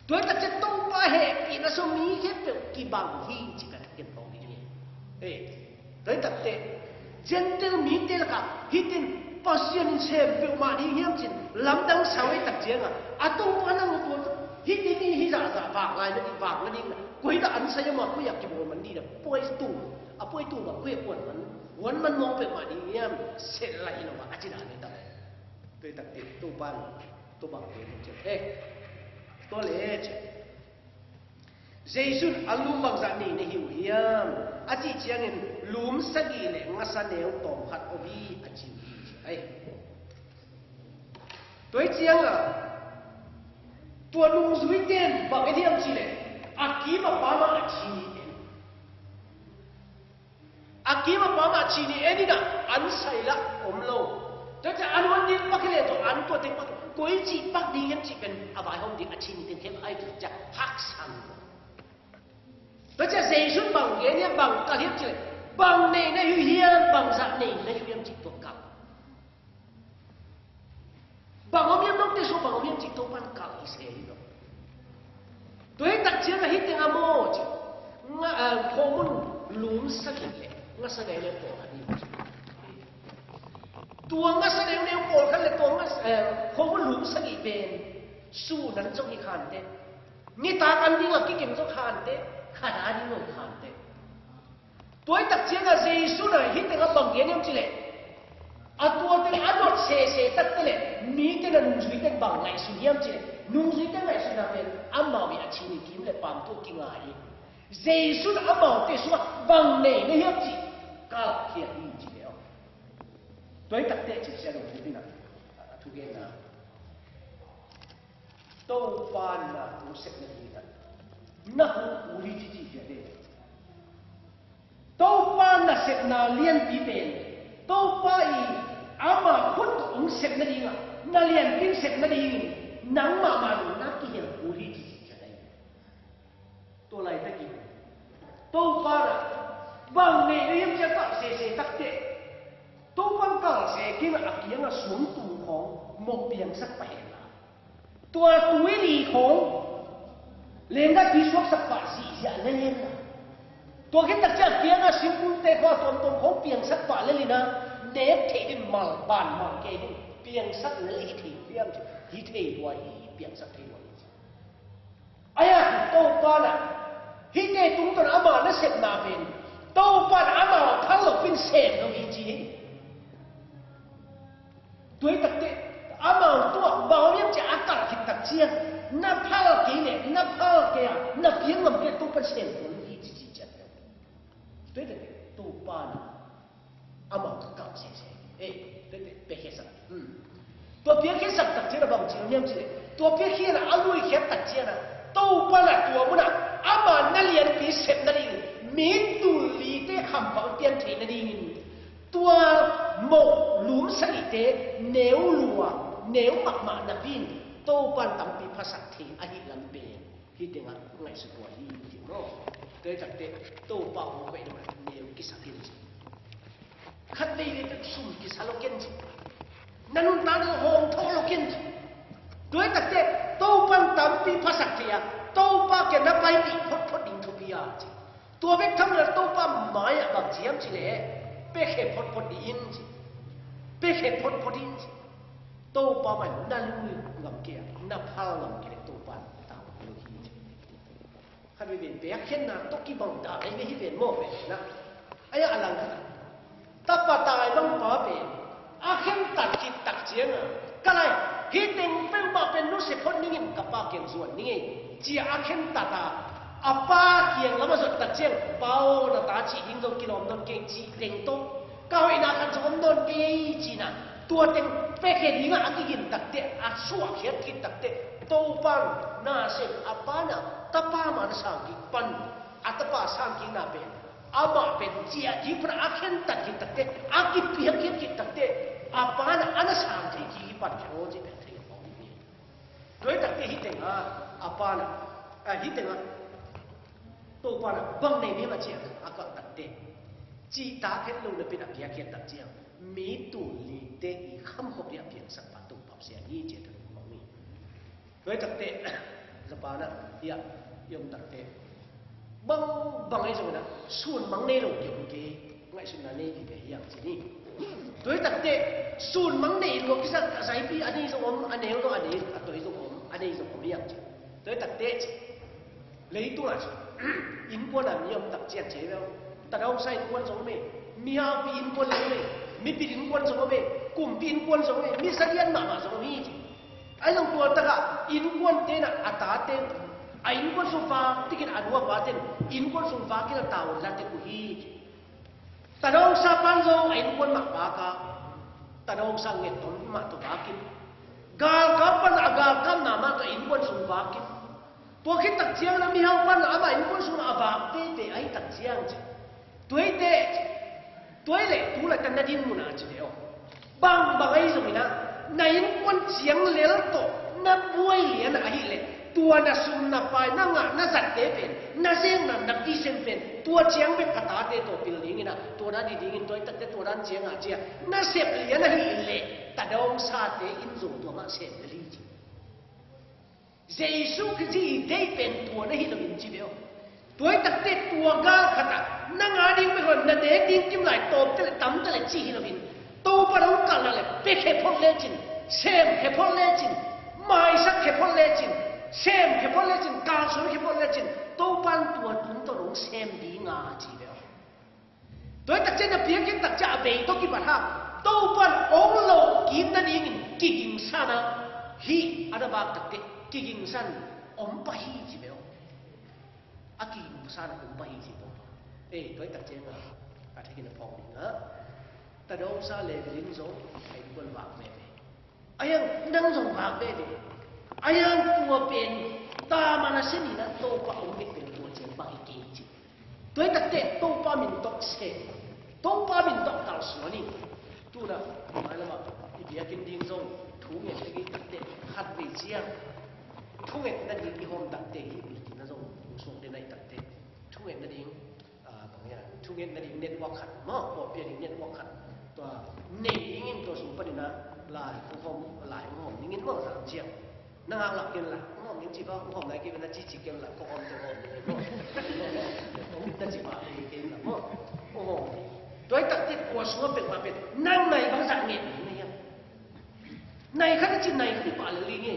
Tua hi tak ciang Topa hehpihna sungah mi khempeuh kibang hi ci ka ken tawng ding hi. Eh, tua hi takteh Gentile mite lakah hih teng Pasian in sem peuhmah ding hiam cin lamdang sa uh ahi tak ciangin, a Topa nang tua hih teng hi zahzah vak lai na ding, vak na ding na, koi dah an sai a mah, koi ah kibawl man ding na, puai tung, a puai tung mah koi ah puan man, huan man mawng peuhmah ding hiam, sel lai lo mah a ci dan hi tak. Tua hi takteh Topa in tua bang gen hi ciang, eh, tua leh ci. Jesu in a lum bangzah nei na hi uh hiam? A cih ciangin lum sagih le ngasa neu tawmkhat om hi a ci uh hi ci ai. Tua hi ciangin Tua nungzuite in bang en hiam cih leh, a kim a pam ah a thi ni en. A kim a pam ah a thi ni en in ah, an sai lah om lo. Tua ciang an hong ding pak hi leh tua an tua teng pak, koi cih pak ding hiam cih pen a vaihawm ding a thi ni teng khem ai tua ciang haksa lo. Tua ciang Jesu'n bang gen hiam, bang kalh hiam cih leh, bang nei na hi uh hiam, bang zah nei na hi uh hiam cih tua kalh. Bang om hiam, nong teh sua bang om hiam cih Topa'n kalh hi se hi lo. Tua hi tak ciang a hih teng a maw cih, nga, ah, khomun lum sagih leh ngasa ngeuneu pawlkhat hi. Tua ngasa ngeuneu pawlkhat leh tua nga, eh, khomun lum sagih pen sun an zong hi khanteh. Nitak an ding a kikim zong khanteh, khat a ding zong khanteh. Tua hi tak ciang a Jesu'n a hih teng a bang gen hiam cih leh, a tua teng a nuat sese tak teh leh, mite na nungzuite bang ngaihsun hiam cih leh, nungzuite ngaihsutna pen amau i a thi ni kim leh pam tawh kinga hi. Jesu'n amaute sungah bang nei na hiam cih kalh khial hi ci leh. Tua hi tak teh cih sia lo hi pi na, a thugenna. Topa na tung sepna ding hi ta. Na hu uli cici hi a de. Topa na sepna lianpi pen, Topa i ama khut tawh hong sepna ding a, na lianpi in sepna ding in, nangmah mah nung na kihel uli cici hi a de. Tua laitakin Topa na bang nei na hiam cia kalh sese tak teh. Topa kalh se kei a kiang a suang tung khawng mawh piangsak pah hen la. Tua tui li khawng lengga tui suaksak pah zihziah lel hen la. Tua khit tak cia kiang a singkungte khawng a tuamtuam khawng piangsak pah lel in a, nek theih din mal ban mal kei din piangsak lel hi thei hiam ci, hi thei lua hi, piangsak thei lua hi ci. Ahi a, Topa na, hihte tungtawn ama nasepna pen, Topa na ama phal lo pin sem lo hi ci hi. Tua hi tak teh, ama tuah bang hiam ci a kalh khit tak ciang, na phal kei leh, na phal kei a, na piang ngam kei leh Topa na sem lo hi ci ci ciat lo. Tua hi tak teh, Topa na, amau ka kap sese. Eh, pe, pe, pe khiasak. Hmm. Tua piakkhiasak tak ciang a bang ci hiam ci leh, tua piakkhiatna a luikhiat tak ciang a, Topa na tua munah ama na lianpi sepna ding, mi tul lite khampang pian theihna dingin, tua mawh lum sagihte neu lua, neu mahmah napi in Topa in tampi phasak thei ahih lam pen hih tengah ngaihsut huai hi, hi maw? Tua hi tak teh, Topa hong hoih dong a neu kisa ken ci. Khat veivei bek sum kisa lo ken ci. Na nuntakna hong thawh lo ken ci. Tua hi tak teh, Topa in tampi phasak thei a, Topa kiang na paipih photphot ding thupi a ci. Tua bek tham lo Topa mai-ah bang ci hiam ci leh, pekhe photphot dih in ci. Pekhe photphot in ci. Topa mai na lui ngam kei a, na phal ngam kei leh Topa in tau lo hi ci. Khat vei ven piakkhiatna tawh kibang dah veve hi ven maw ven na. Ahi a, a langkhat ah tapa tai bang pa pen a khentat khit tak ciang a, ka lai, hih teng peuhmah pen nusia phot ningin ka pa kiang zuan ning ei ci-a a khentat a, a pa kiang lam a zuat tak ciang, pa aw, na ta cih ding zong kilawm nawn keng cih teng tawh, ka hoihna khat zong om nawn kei ci-in a, tua teng pekhe dingah a kigin tak teh, a suahkhiat khit tak teh, Topa in na sem a pa na, tapa mah na sang kik pan, a tapa sang kikna pen, amah pen ciah ding pan a khentat khit tak teh, a kipiakkhiat khit tak teh, a pa na a na sang thei kik hi pan khe aw ci pen thei a pau hi. Tua hi tak teh hih tengah a pa na, a, hih tengah Topa na bang nei ni mah ciah a kalh tak teh, cihtak het lo napi in a piakkhiat tak ciang, mi tul lite i khamkhop ding a piangsak pa Topa Pasian hi ci-a tua bang ni. Tua hi tak teh, zapa na, hiah i om tak teh, bang, bang ahi zongin ah, sun mang nei lo ki om kei, ngaihsutna nei vive hiang ci ni. Tua hi tak teh, sun mang nei lo kisa a zaipi a nei zong om, a neu zong a nei, a toi zong om, a nei zong om hiang ci. Tua hi tak teh ci. Leitung ah innkuan ah mi om tak ciang ci ve. Tadawngsa innkuan zong om e, mihaupi innkuan zong om e, mipil innkuan zong om e, kumpi innkuan zong om e, mi zalian mahmah zong om hi ci. Ahi zong tua takah innkuante in ah a tate, a innkuan sung vak tikin a nu a pate in innkuan sung vak in a tavuan la tek uh hi. Tadawngsa pan zong a innkuan mah vak a, tadawngsa ngetton mah tawh vak in, Galkap pan a galkapna mah tawh innkuan sung vak in. Tua khit tak ciang na mihau pan amah innkuan sung a vak veve ahi tak ciang ci. Tua hi teh, tua hi leh tu laitak na din mun a ci leh aw. Bangbang ahi zongin ah, na innkuan ciang lel tawh na buai lian ahih leh, tua na sum na pai na ngah na zatte pen, na zengna na kisem pen, tua ciang bek ka tate tawh pil dingin ah, tua dan hi dingin tua hi tak teh tua dan ciang ah ci a, na sep lian ahih leh, tadawngsate in zong tua mah sem lel hi ci. Jesu Khazih i deih pen tua na hi loin ci ve aw. Tua hi tak teh tua gal khat ah nang a ding bek lo, na nek ding kim lai tawp teh le tam teh le ci hi loin, Topa hong kalh nak leh pia khe phot lecin, sem khe phot lecin, maisak khe phot lecin, sem khe phot lecin, kalsuan khe phot lecin, Topa in tua tun tawh hong sem ding a ci ve aw. Tua hi tak ciang na piak kik tak ciang a bei tawh kibat hang, Topa in hong lo kik nadingin kigingsan a, hih a na vak tak teh kigingsan om pah hi ci ve aw. A kigingsan a om pah hi ci Topa. Ei, tua hi tak ciang a, a thak in a phawk ding a, tadawngsa level in zong a innkuan vak veve. A hiang nang zong vak veve. A hiang tua pen ta man a sia ni na Topa hong deih pen tua ciang bang hi kei ci. Tua hi tak teh Topa min tawh sem, Topa min tawh kalsuan in. Tu-in ah, mai lamah i biakinn ding zong thu ngen ding hi tak teh, khat vei ciang thungetna ding i hawm tak teh hi, biakinn ah zong hong suak den ahi tak teh thungetna ding, ah, bang hiam, thungetna ding network khat maw, pawlpi a ding network khat tua nei dingin tua sung panin ah lai hong hawm, lai hong hawm dingin maw, zan ciang. Na ngak lak ken la, hong hawm ning ci ba, hong hawm nai kei ba, na ci ci ken la, kong hawm te hawm ning maw. Hong na ci ba, kei ken la maw. Hong hawm. Tua hi tak teh kua sung a pek mah pen, nang nai bang zah ngen ning na hiam. Nai khat na ci, nai khat i pah lel ding e.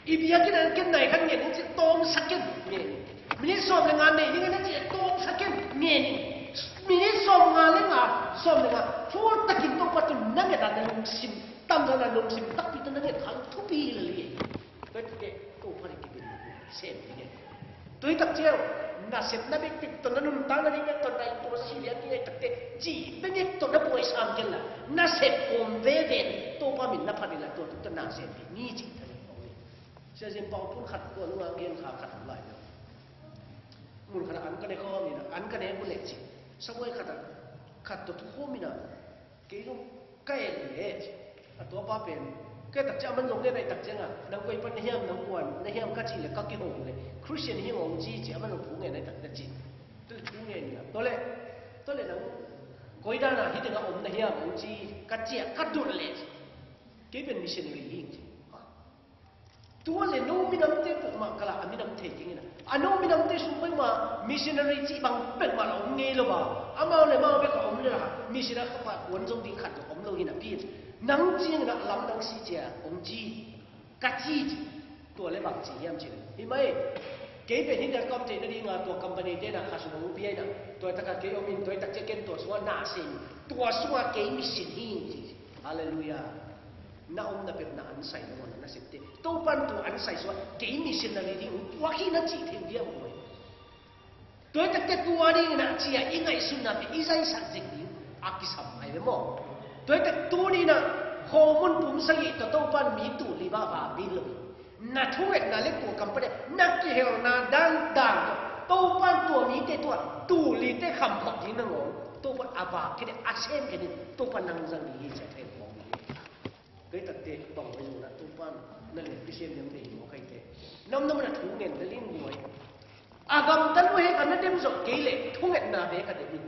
I biakinn ah ken nai khat ngen ning ci, tawmsak ken ngen. Minute sawm le nga nei ding na ci, tawmsak ken ngen. Minute sawm nga le nga, sawm le nga, full takin Topa tawh na nget a na lungsim tamzaw na lungsim takpi tawh na nget kha thupi hi lel hi. Tua hi teh Topa in kipia ding, sem ding e. Tua hi tak ciang nasepna bekbek tawh, na nuntakna ding bek tawh, na inn tua si lian ding ahi tak teh cih bek tawh na buai sam ken la, nasep kawm veve in Topa min na phat in la, tua tuk tawh na sem ding hi ci. Sia Zin Pau Pun khat tua nunga gen kha khat om lai lo. Mun khat ah an ka ne khawm in ah, an ka ne mun leh ci. Sabuai khat ah, khat tawh tu khawm in ah, kei zong ka en leh, a tuapa pen, kei tak ciang a man zong lian ahi tak ciang a, nang koi pan na hiam, nang kuan na hiam ka cih leh ka kihong leh, Christian hi ong ci ci, a man zong thu ngen ahi tak ciang ci. Tua leh thu ngen in ah, tua leh, tua leh nang koi dan a hih teng ah om na hiam ong ci, ka ci a ka dot leh, kei pen missionary hi ong ci. Tua leh no minamte peuhmah kal a, a minam thei dingin a, a no minamte sung peuhmah missionary cih bang peuhmah la om ngei lo a, amau le amau bek a om le a, missionary kha pa kuan zo ding khat zong om lo hi napi in, nang ciangin a lamdang si cia hong ci, ka ci ci. Tua leh bang ci hiam cih leh, hi mah e, kei pen hih tel kawm theih nading a tua company te in a kha sung hong pia in a, tua tak a kei om in, tua tak ciang ken tua sungah na sem, tua sungah kei mission hi ing ci. Halleluiah. Na omna peuh na ansai lo a, na septe Topa in tua ansai sungah kei missionary ding hong puak hi na cih thei uh hiam maw? Tua hi tak teh tua dingin a ci a i ngaihsutna pen i zaisak zek ding a kisam ahi ve maw? Tua hi tak tuni in a khomun pum sagih tawh Topa in mi tul li vava bil lo. Na thungetna le tua kam pan na kihelna dan dan tawh Topa in tua mite tua tul lite kham khop ding nangawn Topa in a vak khin a sem khin in Topa in nang zang ding hi ci a thei khawm ding hi. Tua hi tak teh bang hoi zong na Topa in na lianpi sem ding deih hi maw kai teh. Namnam in a thu ngen na ling buai. A gamtat uh he ka na dem zawh kei leh thungetna ve ka dem hi.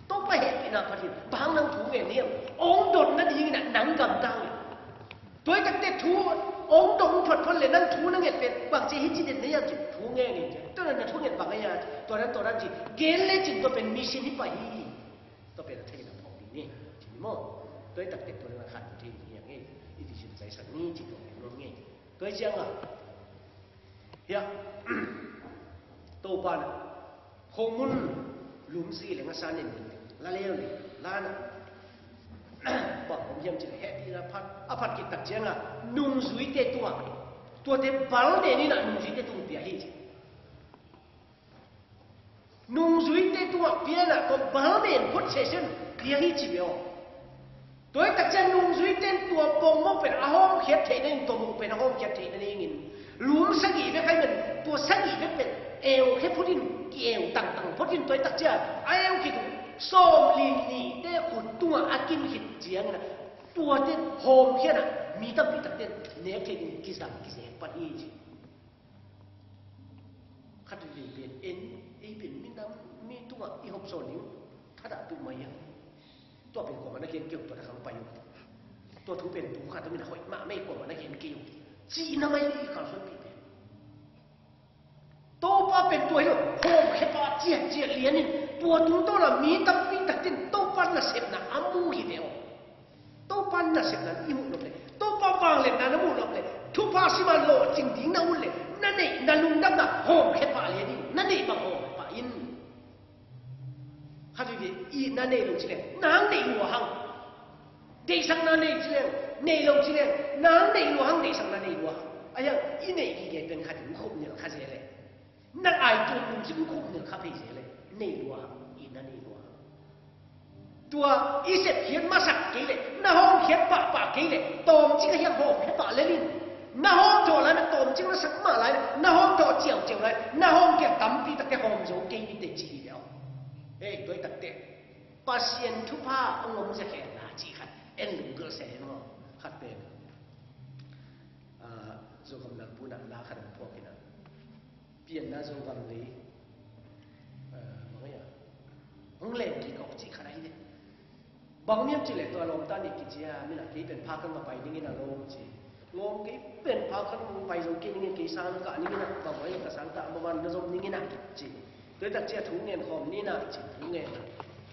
Topa hehpihna phat hi. Bang hang nang thu ngen hiam? Ong dot nadingin a nang gamtang hi. Tua hi tak teh thu ong dot photphot leh nang thu na nget pen bang ci hi ci den na hiam ci thu ngen hi. Tua na na thu nget bang a hiam? Tua dan tua dan ci. Gen lecin tua pen mission hi pah hi. Tua pen a thei na phawk ding hi. Ci ni maw? Tua hi tak teh tua na khan tua thei ding hi hang hi. I decision zaisak ni ci tua pen nuam ngei. Tua hi ciang a Hiah Topa in ah khomun lum si leng a sa nen ning, la leu ning, la na. Bang om hiam cih leh hehpihna phat, a phat khit tak ciang a nungzuite tung ah, tuate bal nen in ah nungzuite tung pia hi ci. Nungzuite tung ah pia in ah tua bal nen phot sesen pia hi ci ve aw. Tua hi tak ciang nungzuite in tua bawngmawh pen a hawmkhiat theih nading, tua bawngmawh pen a hawmkhiat theih nadingin lum sagih bek ahih manin, tua sagih bek pen eukhia phot in, ki-eu tangtang phot in, tua hi tak ciang a eu khit uh sawmli nihte khut tungah a kim khit ciangin ah, tuate hawmkhiat ah mi tampi takte in nek theih ding kizang kizek pan hi ci. Khat veivei pen en, ei pen minam mi tungah i hopsawn ding thadah tuh mai a. Tua pen kuamah na gen kei uh, tua na khang pai uh. Tua thu pen tu khat a min a hoih mahmah ei, kuamah na gen kei uh, cihna mai i kalsuanpih pen. Topa pen tua hi lo, hawmkhia pah ciatciat lianin, tua tungtawn a mi tampi takte in Topa nasepna a mu hi ve aw. Topa nasepna i muh nop leh, Topa vangliatna na muh nop leh, thupha sim a lawhcing ding na ut leh, na neih na lungdamna hawmkhia pah lianin, na neih bang hawmkhia pah in. Khat veivei i na nei lo ci leng, nang neih lua hang. Deihsakna nei ci leng, nei lo ci leng, nang neih lua hang, deihsakna nei lua hang. A hiang i neih gige pen khat in khupnel kha zel leh, na ai tuan nung cin khupnel kha phei zel leh, nei lua hang, i na nei lua hang. Tua i sepkhiat masak kei leh, na hawmkhiat pahpah kei leh, tawmcik a hiang hawmkhia pah lel in. Na hawm thawh lai, na tawmcik na sak mah lai, na hawm thawh ciauciau lai, na hawmkhiat tampi takte hawm zo kei ni teh ci hi ve aw. Hei, tua hi takte Pasian thupha a ngom zakhenna cih khat en lunggulh se hen aw. Khat pen, ah, Zogam nalpunah la khat hong phuak in ah, pianna Zogam lei, ah, bang hiam, hong leng kik awk cih khat ahi ve. Bang hiam cih leh tua lawmta nih kici a, min ah kei pen pha khat va pai dingin a lawm ci. Lawm, kei pen pha khat va pai zo kei dingin, kei sang kah dingin ah, bang hiam ka sang kah maman na zom dingin ah ci. Tua hi tak ciang thu ngen khawm ni na ci, thu ngen a.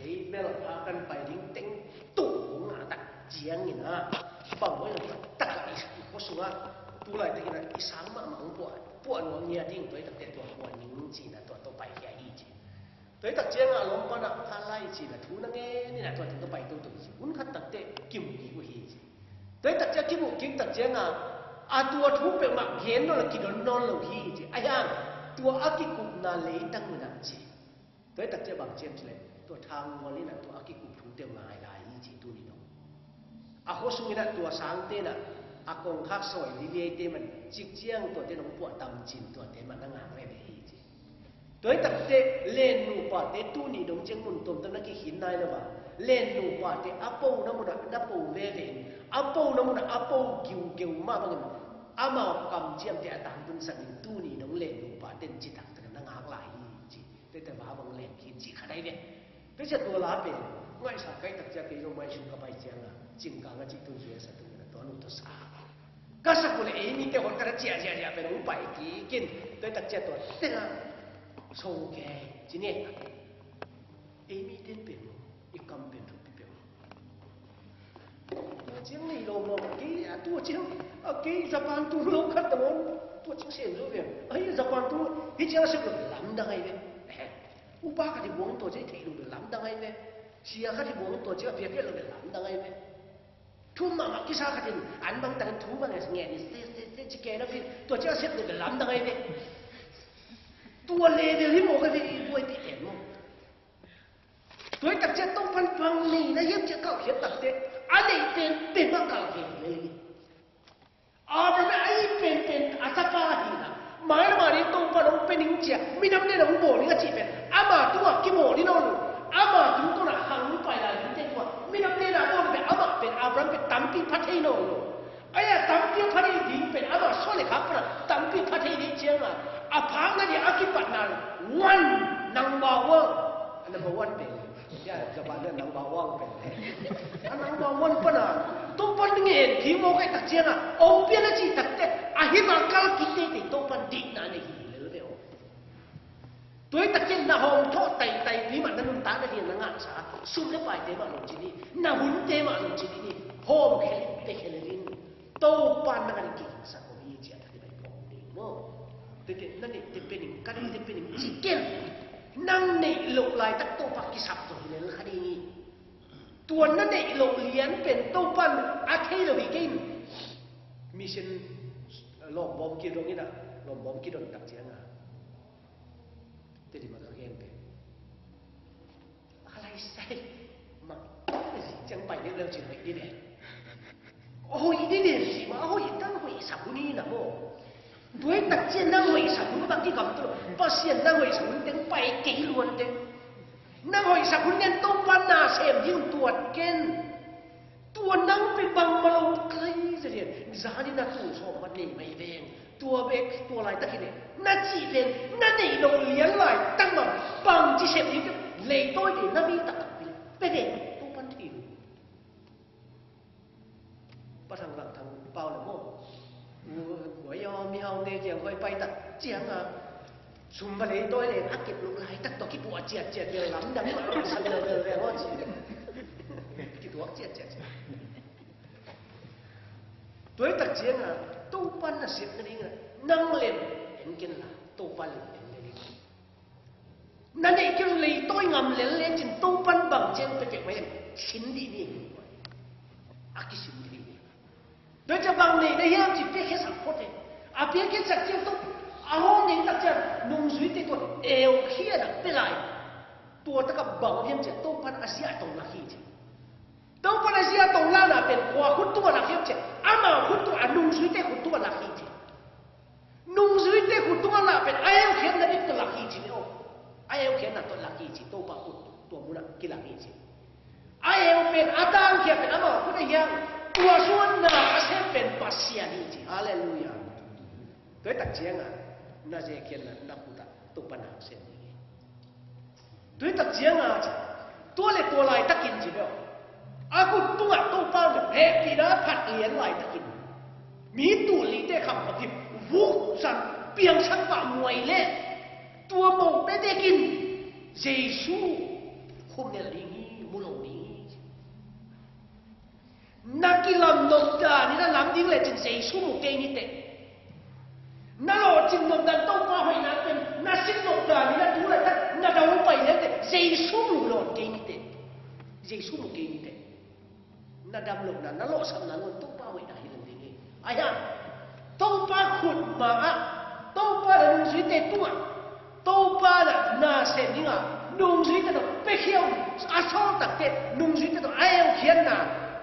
Kei bel pha khat pai ding teng tung hong ngah tak ciangin ah, bang hiam tak a i, i khua sungah tu laitakin ah i sang mahmah hong puah, puah nuam ngiat ding, tua hi takte tua puah ning ci-in ah tua tawh pai khia hi ci. Tua hi tak ciangah a lawm pan ah pha lai ci-in ah thu na ngen in ah tua teng tawh pai toto ci. Hun khat takte kimu kik uh hi ci. Tua hi tak ciang kimu kik tak ciangah a tua thu peuhmah gen nawn lo, kidon nawn lo hi ci. A hiang tua a kikupna leitang un ah ci. Tua hi tak ciang bang ci hiam cih leh, tua thang mual in ah tua a kikup thute uh ngai lai hi ci, tuni dong. A khua sungin ah tua sangte in ah a kongkhak sawi liliaite man cik ciang tuate in hong puah tam cin, tuate man a ngak veve hi ci. Tua hi takte lennu pate tuni dong ciang mun tuamtuam na kikhin nai lo a, lennu pate a pona munah na po veve in, a pona munah a po giugeu mah bangin amau kamciamte a tangtunsak in tuni dong lennu pate in citak takin na ngak lai hi ci. Tua hi takte va bang leng khin cih khat ahi ve. Tua ciang tua la pen ngaihsa ka hih tak ciang kei zong maisuk ka pai ciangah Cingkang a cih tun zui a sa tungin a tua nu tawh sa. Ka sak uh leh ei mite hot ka na ciah ciah ciah pen hong pai kik in, tua hi tak ciang tua tengah so kei ci ni. Ei mite in pen i kam pen thupi peuh. Tua ciang nei lawmlawm a, kei a tua ciang a, kei Japan tung lo khat nangawn tua ciang sem zo ve. Ahi Japan tung lo hi ciang a sep lo lamdang ahi ve. Upa khat hi buang tua ciang i theih lo ve lamdang ahi ve. Sia khat hi buang tua ciang a piapiah lo ve lamdang ahi ve. Thu mahmah kisa khat in an bang takin thu bang ngen se se se ci kei na phi, tua ciang a sep lo ve lamdang ahi ve. Tua level hi mawk ahi ve, i buaipih pen mawk. Tua hi tak ciang Topa'n bang nei na hiam ciah kalhkhiat takte, a neih penpen mah kalhkhiat hi lel hi. Abraham a it penpen a tapa hi na, mailam a ding Topa'n hong pia ning ciah, minam ten hong bawl ning a cih pen ama tungah kibawl hi nawn lo. Ama tungtawn a hang pai lai dingte tungah minam ten a bawl pen amah pen Abraham pen tampi pha thei nawn lo. Ahi a tampi a pha thei ding pen ama suan le khak pan a tampi pha thei ding ciangin a phakna ding a kipatna one, number one. A number one pen. Ya, Japan na number one pen. A number one pan a Topa'n ngen kik mawk ahih tak ciangin a hong pia na cih takte a hih bang kal kik teitei Topa'n deihna nei hi lel ve aw. Tua hi tak ciang na hawm thawh taitai pi mah na nuntakna ding na ngahsa sum le paite mah lungcin hi, na hunte mah lungcin hi, hawmkhia in, piakhia in, Topa'n nang ading kigingsak om hi ci a, tha ding bai phawk ding maw? Tete na neihte pia ning, ka neihte pia ning ci ken. Nang neih loh laitak Topa kisap zaw hi lel kha ding hi. Tua na neih loh lian pen Topa'n a thei lo hi kei in. Mission lawmbawm kidong in a, lawmbawm kidon tak ciangin a, tete mah ka gen pen a lai sai mah, a zing Ciang pai deuh leu cin hoih dih ve. Hoih dih ve, si mah a hoih tang hoihsak hun hi na maw. Tua hi tak ciang nang hoihsak hun bang kikam tu lo. Pasian nang hoihsak hun teng pai kei luan teng. Nang hoihsak hun nen Topa na sem ding tuat ken. Tua nang pen bangmah lo ka lai zia lian. Zan in a tul sawm mat nei mai veng. Tua bek tua laitak hi leh na cih pen na neih loh lian laitak mah bangci sem ding ken. Leitawi te na mi taktak pi. Pe dek Topan thei lo. Pa Thang Lang Thang Pau le maw. Guai aw, mihau ne kiang guai pai tak ciang a, sum va leitawi le a kep loh laitak tawh kipuah ciatciat le lamdang mah a san lel lel lel aw ci. Kituak ciatciat. Tua hi tak ciang a, Topan na siat nading a, nang lem en ken la, Topan lem en nading. Na neih kei leitawi ngam lel lecin Topan bang ciang pia kei mai em, sin dih ni. A kisin dih ni. Tua ciang bang nei na hiam ci piakkhiasak phot e. A piakkhiasak ciang Topa a hong nei tak ciang nungzuite tua eukhia na pia lai. Tua takah bang hiam ci Topan a zia tong lak hi ci. Topan a zia tong lakna pen kua khut tungah lak hiam ci. Ama khut tungah, a nungzuite khut tungah lak hi ci. Nungzuite khut tungah lak pen a eukhiatna ding tawh lak hi ci ni aw. A eukhiatna tawh lak hi ci, Topa khut tua munah kilak hi ci. A eu pen a tangkhia pen amau khut a hiang. Tua suanna a sem pen Pasian hi ci. Halleluiah. Tua hi tak ciangah na zeekhiatna na khutah Topa na sem ding hi. Tua hi tak cianga ci, tua le tua laitakin ci beuh. A khut tungah Topa hehpihna phat lian laitakin mi tul lite kham pakim vuksan piangsak pah muai le tua mawh petekin Jesu khumnel ding hi, mu lo ding hi. Na kilam nop dan in a lam ding lecin Jesu mu kei ni teh. Na lawhcin nop dan Topa hoihna pen na sin nop dan in a tu laitak na dau pai lel teh Jesu mu lawn kei ni teh. Jesu mu kei ni teh. Na dam lohna, na lawhsapna ngun Topa hoihna hi lo ding hi. Ahi hang Topa khut ma-ah, Topa le nungzuite tungah, Topa na na sem dingah nungzuite tawh piakhia un. A sawltakte nungzuite tawh a eukhiatna,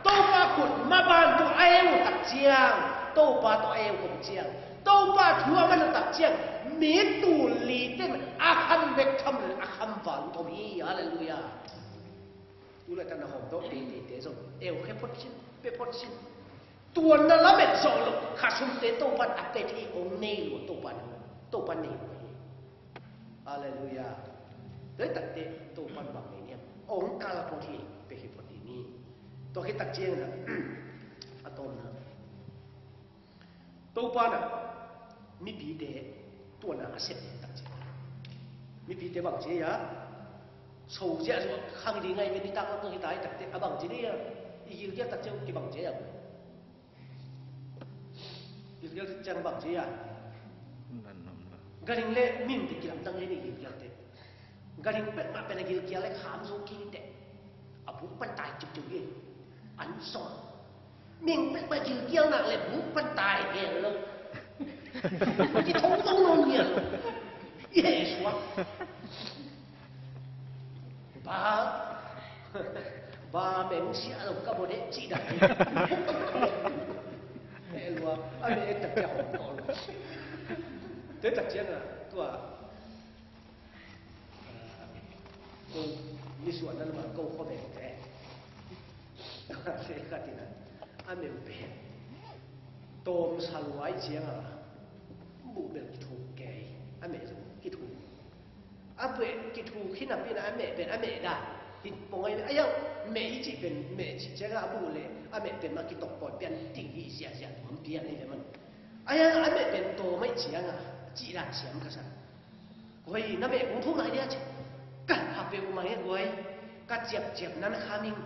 Topa khut maban tawh a eu uh tak ciang, Topa tawh a eu khop ciang, Topa thu a man uh tak ciang, mi tul lite a kham bek tham lo a kham val uh thom hi. Halleluiah. Tu laitak na hawm dawh teitei te zong eukhia phot sin, pia phot sin. Tua na lamet zawh loh khasumte Topan a pia thei hong nei lua, Topan, Topan nei lua hi. Halleluiah. Tua hi takteh Topan bang nei niam hong kal a phot hi, pia hi phot ding hi. Tua khit tak ciangin a tawmna Topa na mipite tuana a sep tak ciang mipite bang ci a so ziahzuah khang ding ngai ve nitak lam tawh hita hi takteh a bang ci ni a i gilkial tak ciang kibang ci a gilkial ciang bang ci a galing le ming te kilamdang ngai ni gilkial te. Galing pek mah pen a gilkial le kham zo kei ni teh. A buk pan tai cipciu hi. An sawm. Ming pek mah gilkial nak le buk pan tai hial lo. Ki thong thong non hial lo. I heh suak. Ba. Ba meng sia lo ka bo deh ci dai. Eh lua. A meh tak kia hong ko lo. Te tak ciang a tua. Ko nisuahna lamah ko khuavengte khatin a mem pen tawmsa luai cianga buh bel kithuk kei a meh zong kithuk a buh kithuk hi napi na a meh pen a meh dan hi pong ai a yau meh hi cih pen meh cih cianga a buh le a meh pen ma kitokpawi pian ting hi ziahziah tuam pian hi le man a yau a meh pen tawm ai cianga cih dan siam ka sa. Guai, na meh kong thum lai dia ci. Kan pha pe umang e guai. Ka ciapciap nan khaming.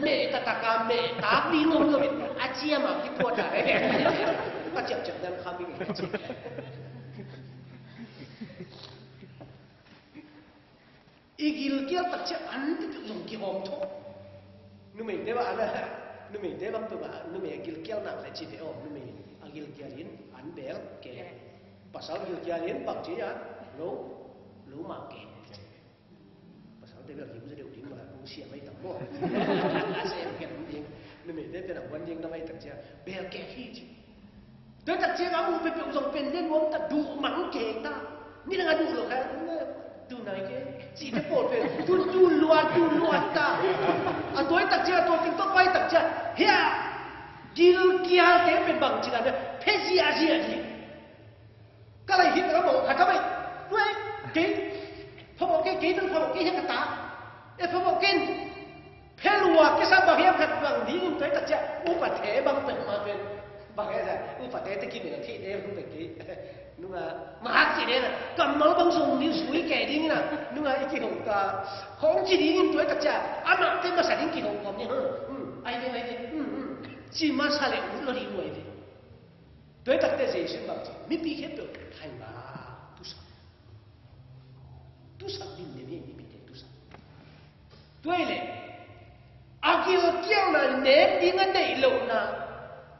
Meh tataka meh tak ding om lo. A ciam a kipuat a. Ka ciapciap nan khaming. I gilkial tak ciang an pipil zong kihawm tho. Numeite bang ana numeite bang tu bang numei a gilkial nak le ci te aw numei a gilkial in an bel ke. Pasal gilkial in bang ci a lo lo ma ke. Pasal Te bel kim zaw deuh ding mah, kong siam mai tam maw. A sem khen ding. Numei te pen a huan ding na mai tak ciang bel kek hi ci. Tua tak ciang a muh peuhpeuh zong pen lian nuam ta, duh mang kek ta. Nidang a duh lo kha, duh nai kei. Cihte pawl pen tun duh luat, duh luat ta. A tua tak ciang, a tua teng tawh pai tak ciang, hiah gilkialte pen bang ci dan, phe ziahziah ding. Ka lai hit ka mawh khat ka mai. Nuai, kei phamawh kei, kei nang phamawh kei hiah ka ta. E, phamawh kei in. Phe lua kisa bang hiam khat bang dingin tua hi tak ciang, upate bang pen ma pen. Bang hiam ciang, upate te kimel theihte bang pen kei. Nunga, mahak ci dena, kammal bang zong ni zui kei dingin a. Nunga i kihong ka. Hong ci dingin tua hi tak ciang, amah te masa ding kihong kawm ni. Hmm, hmm. Ai ve, ai ve. Hmm, hmm. Ci masa le ut lo ding nuai ve. Tua hi takte Jesu in bang ci, mipi khempeuh thaima tusak. Tusak din deuh hi, mipite tusak. Tua hi leh a gilkialna, nek ding a neih lohna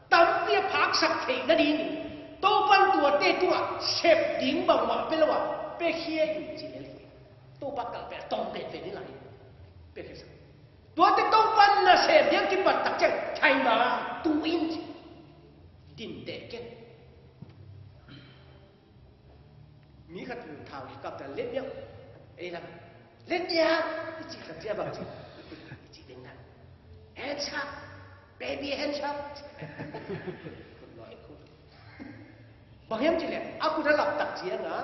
tampi a phaksak theih nadingin Topa'n tuate tungah sep ding bangmah pia lo a, piakhia in ci lel hi. Topa kalh pen a tawm penpen hi lai. Piakhia sak. Tuate Topa'n nasem ding a kipat tak ciang thaima tu in ci. Dinteh ken. Mi khat in thau kikap ta, let me out. Ei lam, let me out. I cih khat ciang bang ci, i cih ding na, hands up, baby, hands up. Bang hiam cih leh a khut a lap tak ciangin a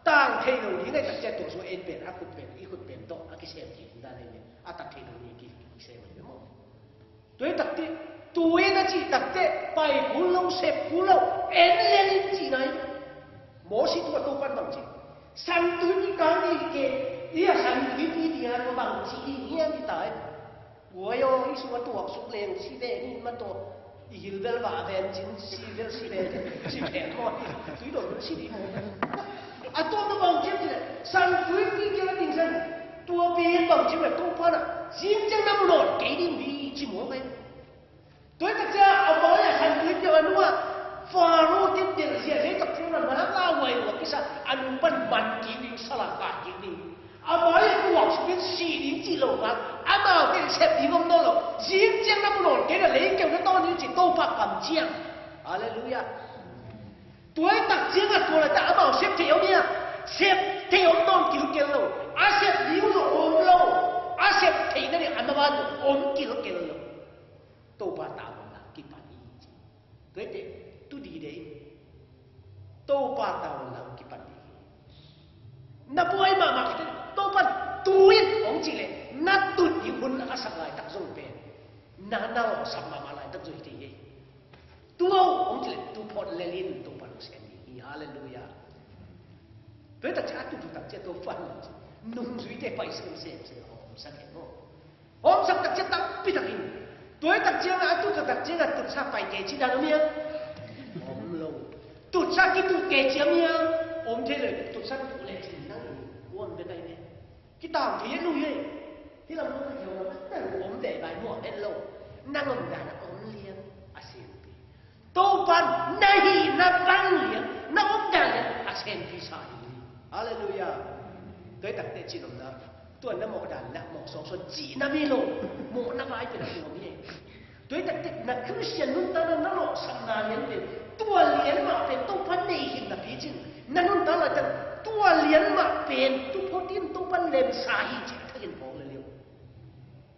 tang thei lo ding a, tak ciang tua sung en pen, a khut pen, i khut pen tawh a kisem kik dan hi. A tak thei lo ding a ki, kisem hi maw. Tua hi takte, tu in a cih takte, pai kul lo, sep kul lo, en lel in cihna hi. Moses tungah Topa'n bang ci, San Tuipi kang i ke, i a San Tuipi ding a tua bang ci ding hiam i ta hi. Uai aw, i sung a tuak suk leng si ve ni ma tawh, i hil bel vah ven cin, si bel si ven, si ven maw, tui dawn bel si ding maw. A tuak na bang ciam cih leh San Tuipi kiang a ding san. Tua pi in bang ci leh Topa'n a, zing ciang na mu nawn kei ding hi ci maw ve. Tua hi tak ciang a mai-ah San Tuipi a nu ah Faro te delh ziahziah tak ciang a na lauhuai lua kisa, a nu pan man kik ding, salah kai kik ding. A mai-ah tuak suk in si ding cih lo hang, amau te sep ding om nawn lo. Zing ciang na mu nawn kei na, lei keu na tawn ding ci, Topa kamciam. Halleluiah. Tua hi tak ciangin tua laitak amau sep thei om hia? Sep thei om nawn kilkel lo. A sep ding zong om lo. A sep theih nading a na van zong om kilkel lo. Topa tavuanna kipan hi ci. Tua hi teh, tu dide in Topa tavuanna kipan ding hi. Na buai mahmah khit teh, Topa'n tu in hong cih leh na tut ding hun a sak laitak zong pen, na na lawhsap mahmah laitak zong hi thei hi. Tu aw hong cih leh tu phot lel in Topa'n hong sem ding hi. Halleluiah. Tua hi tak ciang a tu tu tak ciang Topa'n hong cih, nungzuite pai semsem seh, hong sem seh maw. Hong sem tak ciang tampi tak in, tua hi tak ciang a tu tu tak ciang a tutsa pai kei ci dan om hia? Om lo. Tutsa kitut kei ci om hia? Om thei lo. Tutsa tu leh cin nang in kuan bek ai ve. Kitam thei a nu hi. Hih lam nu hi lo, nang om ve bai muak het lo. Nang om dan a om lian a siampi. Topa'n na hihna bang lian, na om dan lian a siampi sa hi. Halleluiah. Tua hi takte cin omna, tua na mawh dan na mawh sawksawn cihna mi lo. Mawhna vai pen a tuam hi. Tua hi takte na Khristian nuntakna na lawhsapna lian pen, tua lian mah pen Topa'n nei khin napi cin, na nuntak laitak tua lian mah pen tu phot in Topa'n lemsa hi cih a thakin phawk lel hi.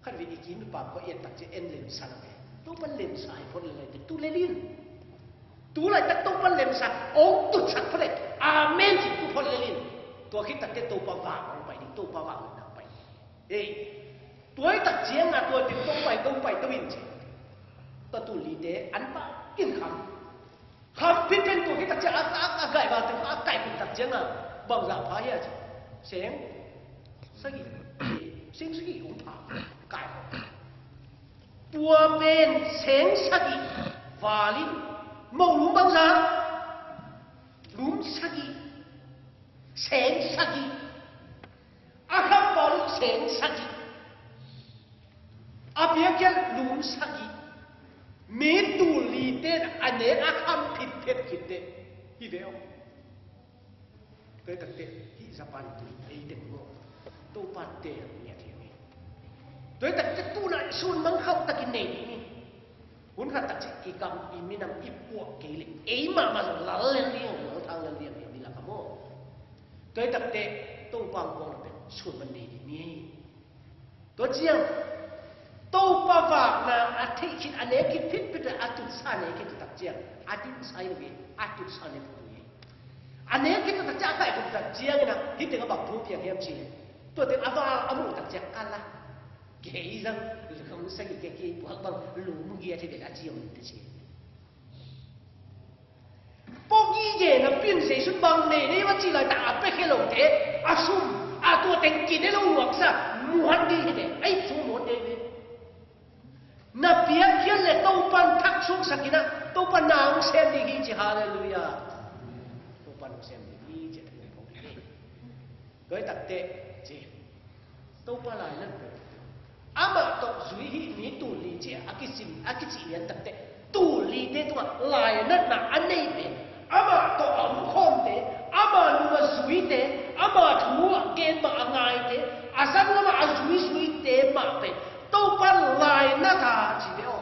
Khat vei i kim i pam khawh i et tak ciang en lemsa lo hi. Topa'n lemsa hi phot lel hi, tu lel in. Tu laitak Topa'n lemsa, hong tutsak phot leh, amen ci tu phot lel in. Tua khit takte Topa vang hong pai ding, Topa vang hong pai ding. Ei, tua hi tak ciang a tua ding Topa pai, Topa pai, Topa in ci. Tua tu lite an pa in kham. Kham phit pen tua khit tak ciang a, a, a gai val teng a kai khit tak ciang a, bangzah pha hia ci. Seng sagih, seng sagih hong pha, kai. Tua pen seng sagih val in, mo lum bangzah, lum sagih, seng sagih. A kham val in seng sagih. A piakkhiat lum sagih. Mi tul lite in a nek a kham phit phet khit teh hi ve aw. Tua hi takte hih Japan tu ei teng maw. Topa teel ngiat hi. Tua hi takte tu-in ah sun mang khauh takin nei ding hi. Hun khat tak ciang i gam i minam i puah kei leh ei mahmah zong lal lel ding, lal thang lel ding hi, ni lak ah maw. Tua hi takte Topa hong kawkna pen sun man nei ding hi. Tua ciang Topa vakna a theih khit, a nek khit phitphit leh a tutsa a nek khit tak ciang a dinsa hi lo hi, a tutsa a nek phot hi. A nek khit tak ciang a kaih khit tak ciangin ah hih teng ah bang thu piang hiam cih leh, tua teng a val a muh tak ciang a la, kei zang lum sagih kei, kei puak bang lum giat hi ve a ci om te ci. Pawgi gena pin Jesu bang nei nei va ci lai ta a pia khe lote, a sum a tua teng kine lo luaksa muhan ding hi ve. Ei thu muhan ding hi ve. Na piakkhiat le Topan thak suksak in ah Topan na hong sem ding hi ci. Halleluiah. Topan hong sem ding hi ci. Tua hi takte ci. Topa lainat pen amah tawh zui hih mi tul li ci a kicim, a kicih lian takte tul lite tungah lainatna a nei pen amah tawh a omkhawmte, ama nung a zuite, ama thu a gen mah a ngaite, a zang lamah a zuizuite mah pen Topa lainat a ci ve aw.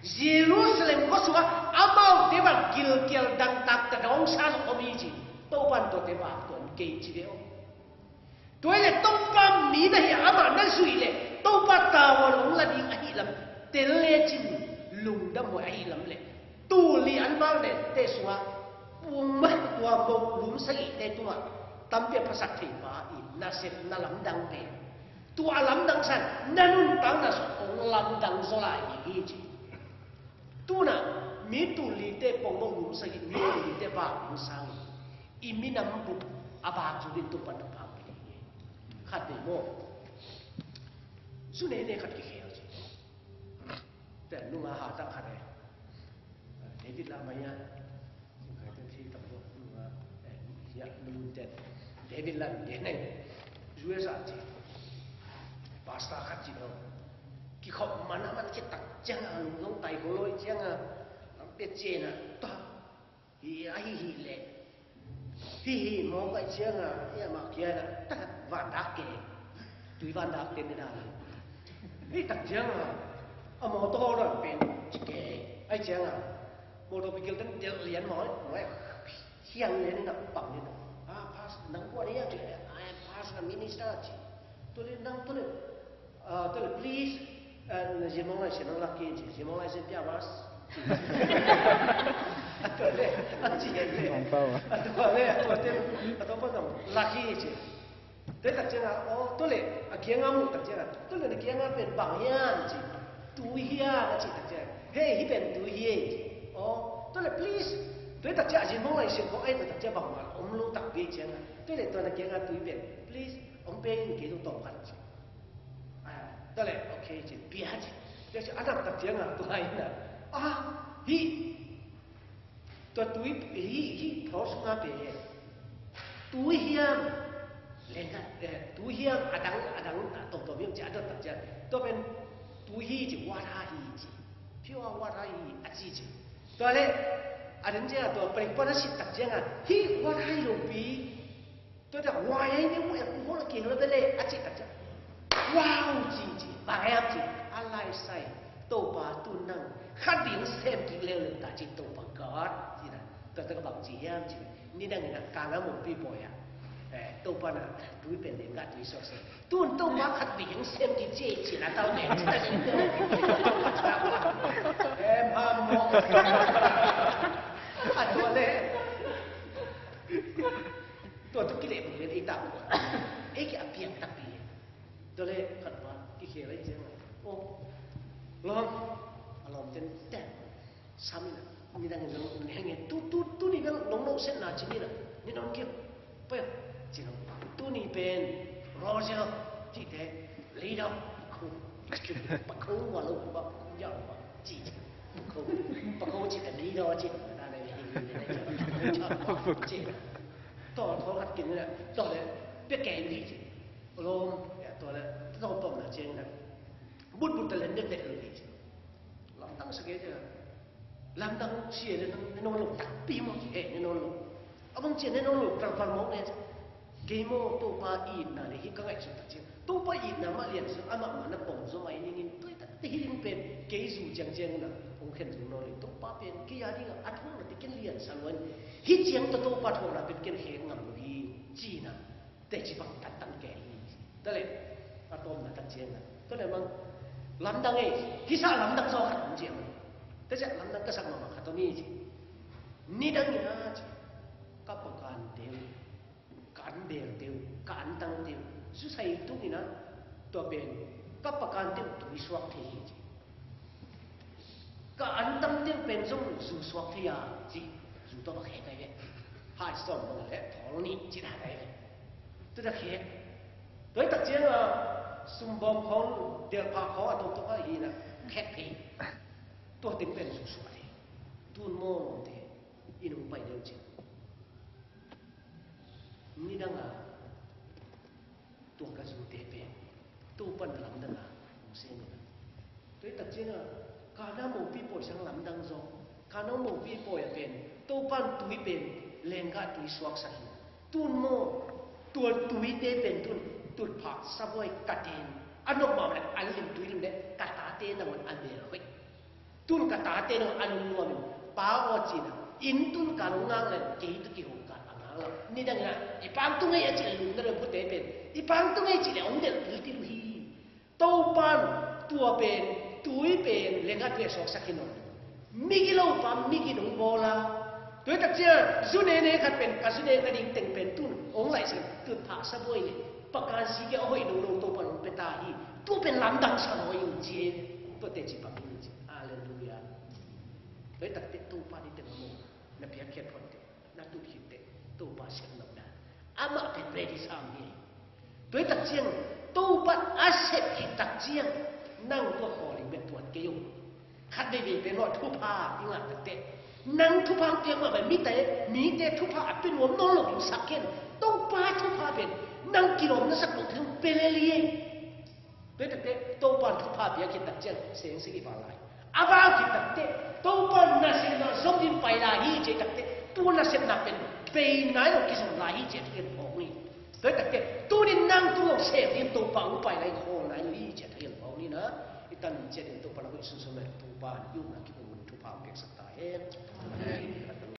Jerusalem khuasungah amaute bang gilkial dangtak ta dawngsa zong om hi ci. Topan tuate bang tuan kei ci ve aw. Tua hi leh Topa mi na hi a, amah na zuih leh Topa tavuan hong la ding ahih lam tel lecin lungdam huai ahih lam leh tul li an vak leh teh sungah pung mah tua moh lum sagihte tungah tampi a phasak thei pa in nasepna lamdang pen tua a lamdang san na nuntakna sung hong lamdang zaw lai hi ci. Tu-in ah mi tul lite pongmawh lum sagih, mi tul lite vak lum sang hi. I minam bup a vak zul in Topan thupha pia hi. Khat vei maw. Zu nei nei khat kikhel ci. Tua nunga ha tak khat e. David Lamai a. David Lam gen e. U S A ci. Pastor khat ci no. Kikhop man a man khit tak ciang a lungdong tai ko lo hi ciang a, lam pia ciang a, tua hi ahi hi leh, hi hi mawk ahi ciang a, hi a mah kia na, ta vandak ke, tui vandak te ni na. Hi tak ciang a, a mawtaw ron pen ci ke, ahi ciang a, mawtaw pikil ten del lian maw, maw, hiang lian na pang ni na. Ah, pas, nang kuan hiang ci, I am pastor, minister ci. Tua leh nang tua leh, ah, tua leh please, ah, na Zin Mawng Lai Sian nang lak kei ci, Zin Mawng Lai Sian pia mas. Ah, tua leh, ah, ci leh. Mawng pau ah. Ah, tua leh, ah, tua leh, ah, tua leh, ah, tua leh, ah, tua leh, ah, tua leh, ah, kiang ah mu tak ciang ah, tua leh, ah, kiang ah pen bang hiam ci, tui hiam ah ci tak ciang, hey, hih pen tui hi ci. Oh, tua leh, please, tua leh tak ciang ah Zin Mawng Lai Sian ko ai tak ciang bang mah om lo tak bek ciang ah, tua leh, tua leh, ah, kiang ah tui pen, please, hong pia in kei tung tawm khat ci. Ah, tua leh, okay ci, pia ci. Pia ci, a dang tak ciang ah, tua hi na. Ah, hih, tua tui, hih, hih, thawr sung ah pia hi. Tui hiam, lengkhat, eh, tui hiam, a dang, a dang, a tawm tawm hiam ci, a dang tak ciang. Tua pen, tui hi ci, water hi ci. Pure water hi, a ci ci. Tua leh, a dang ciang, tua palik pan a sit tak ciang ah, hih water hi lo pi. Tua tak, wai ai ne mu e ku hol a kiang lo te le, a ci tak ciang. Wow, ci ci, bang hiam ci, a lai sai, Topa tu nang, khat ding sem kik leuleu ta ci Topa God, ci na, tua tak bang ci hiam ci, ni dang in a kang a mumpi pawi a. Eh, Topa na, tui pen ding ka tui sawsawh. Tun Topa khat ding sem kik ci, ci na tau ne, ci ta ci. Eh, ma mo. A tua le. Tua tu kileh bang len ei tak ua. Ei ki a piang takpi. Tua leh khat va kikhel ei ciang. Oh. Lawm. A lawm ten ten. Sam in a. Ni dang in nong heng in. Tu, tu, tuni bel nong no sen na ci ni na. Ni nong kiu. Paya. Ci nong. Tuni pen. Roger. Ci te. Leader. Pakhu. Pakhu wa lo ba. Ya ba. Ci. Pakhu. Pakhu ci te leader ci. Na ne. Ci. Tua, tua khat kin na, tua leh, pia kei ni ci. Lawm, ya, tua leh, tua tawm na ci na. Butbut ta leh, ne ne ni ci. Lamdang sa kei ci. Lamdang ci ne, ne nawn lo, takpi maw ci, eh, ne nawn lo. A bang ci ne nawn lo, tar par maw ne ci. Kei maw Topa itna le hih ka ngaihsut tak ciang Topa itna mah lian sung amah mah na pom zaw mai ning in tuai takte hih ding pen kei zu ciangciang in a hong khen zong nawn le Topa pen kei a dingah a thuakna te ken lian sa luan hih ciang tawh Topa thuakna pen ken khek ngam lo hi ci-in a teci bang tantang kei hi. Tale a tawmna tak ciang a tale mang lamdang ei kisa lamdang zaw khat om ciang a teci lamdang ka sak mahmah khat om hi ci. Nidang in a ci ka pakante uh ka an belte uh ka an tangte uh zusai tung in a tua pen ka pakante uh tui suak thei hi ci. Ka an tangte uh pen zong zu suak thei a ci. Zu tawh a khek ai ve. Hai sawm bang le thawl nih ci na ai ve. Tua da khek tua tak ciang a sumbawm khawng delpha khawng a tawh tawh a hi na khek thei. Tua teng pen zu suak thei. Tun maw lawmte in hong pai deuh ci. Nidang a tua ka zute pen Topan lamdang a hong sem in a tua i tak ciang a Kana mopi pawi sang lamdang zaw. Kana mopi pawi a pen Topan tui pen lenggah tui suaksak hi. Tun maw tua tuite pen tun tutphah sabuai katen a nopmah le an lim tui lim le ka tate nangon a mel hoih. Tun ka tate nang a lungnuam in pa aw cina inn tun ka lungngak le kei tu kihong ka a ngak lo. Nidang ina i pang tu ngei a cih le lungna le bute pen i pang tu ngei cih le ong delh piltil uh hi. Topan tua pen tui pen lenggah tui a suaksak hi nawn. Migi lo pa migi nong bawla. Tua i tak cia zu nene khat pen ka zu nene ding teng pen tun ong laihsak tutphah sabuai le pakan si kia a hoih lo lo Topan ong peta hi. Tua pen lamdang sa nawi ung ci e. Tua teci bang ung ci. Halleluia. Tua i tak teh Topa ni teng a maw na piakkhiat phot teh na tut khit teh Topa sep nopna amah pen ready sam hi. Tua i tak ciang Topa a sep khit tak ciang nang tua khawling pen tuat kei ung. Khat veivei pen hawh thupha i ngah tak teh nang thupha piak mah pen mite mite thupha a pia nuam nawn lo in sak khen. Topa thupha pen nang kilawm na sak lo thei ung pe lel hi. Tua i tak teh Topa thupha piak khit tak ciang seng sik i val lai. A val khit tak teh Topa nasepna zong in pai lai hi ci tak teh tua nasepna pen bei nai lo kizom lai hi ci a thakhen phawk ni. Tua i tak teh tunin nang tung lo sep in Topa hong pai lai khawl nai lo hi ci a thakhen phawk ni na. I tan ciat in Topa na hoih sunsun le Topa i upna kipum thupha hong piaksak ta hen. Amen.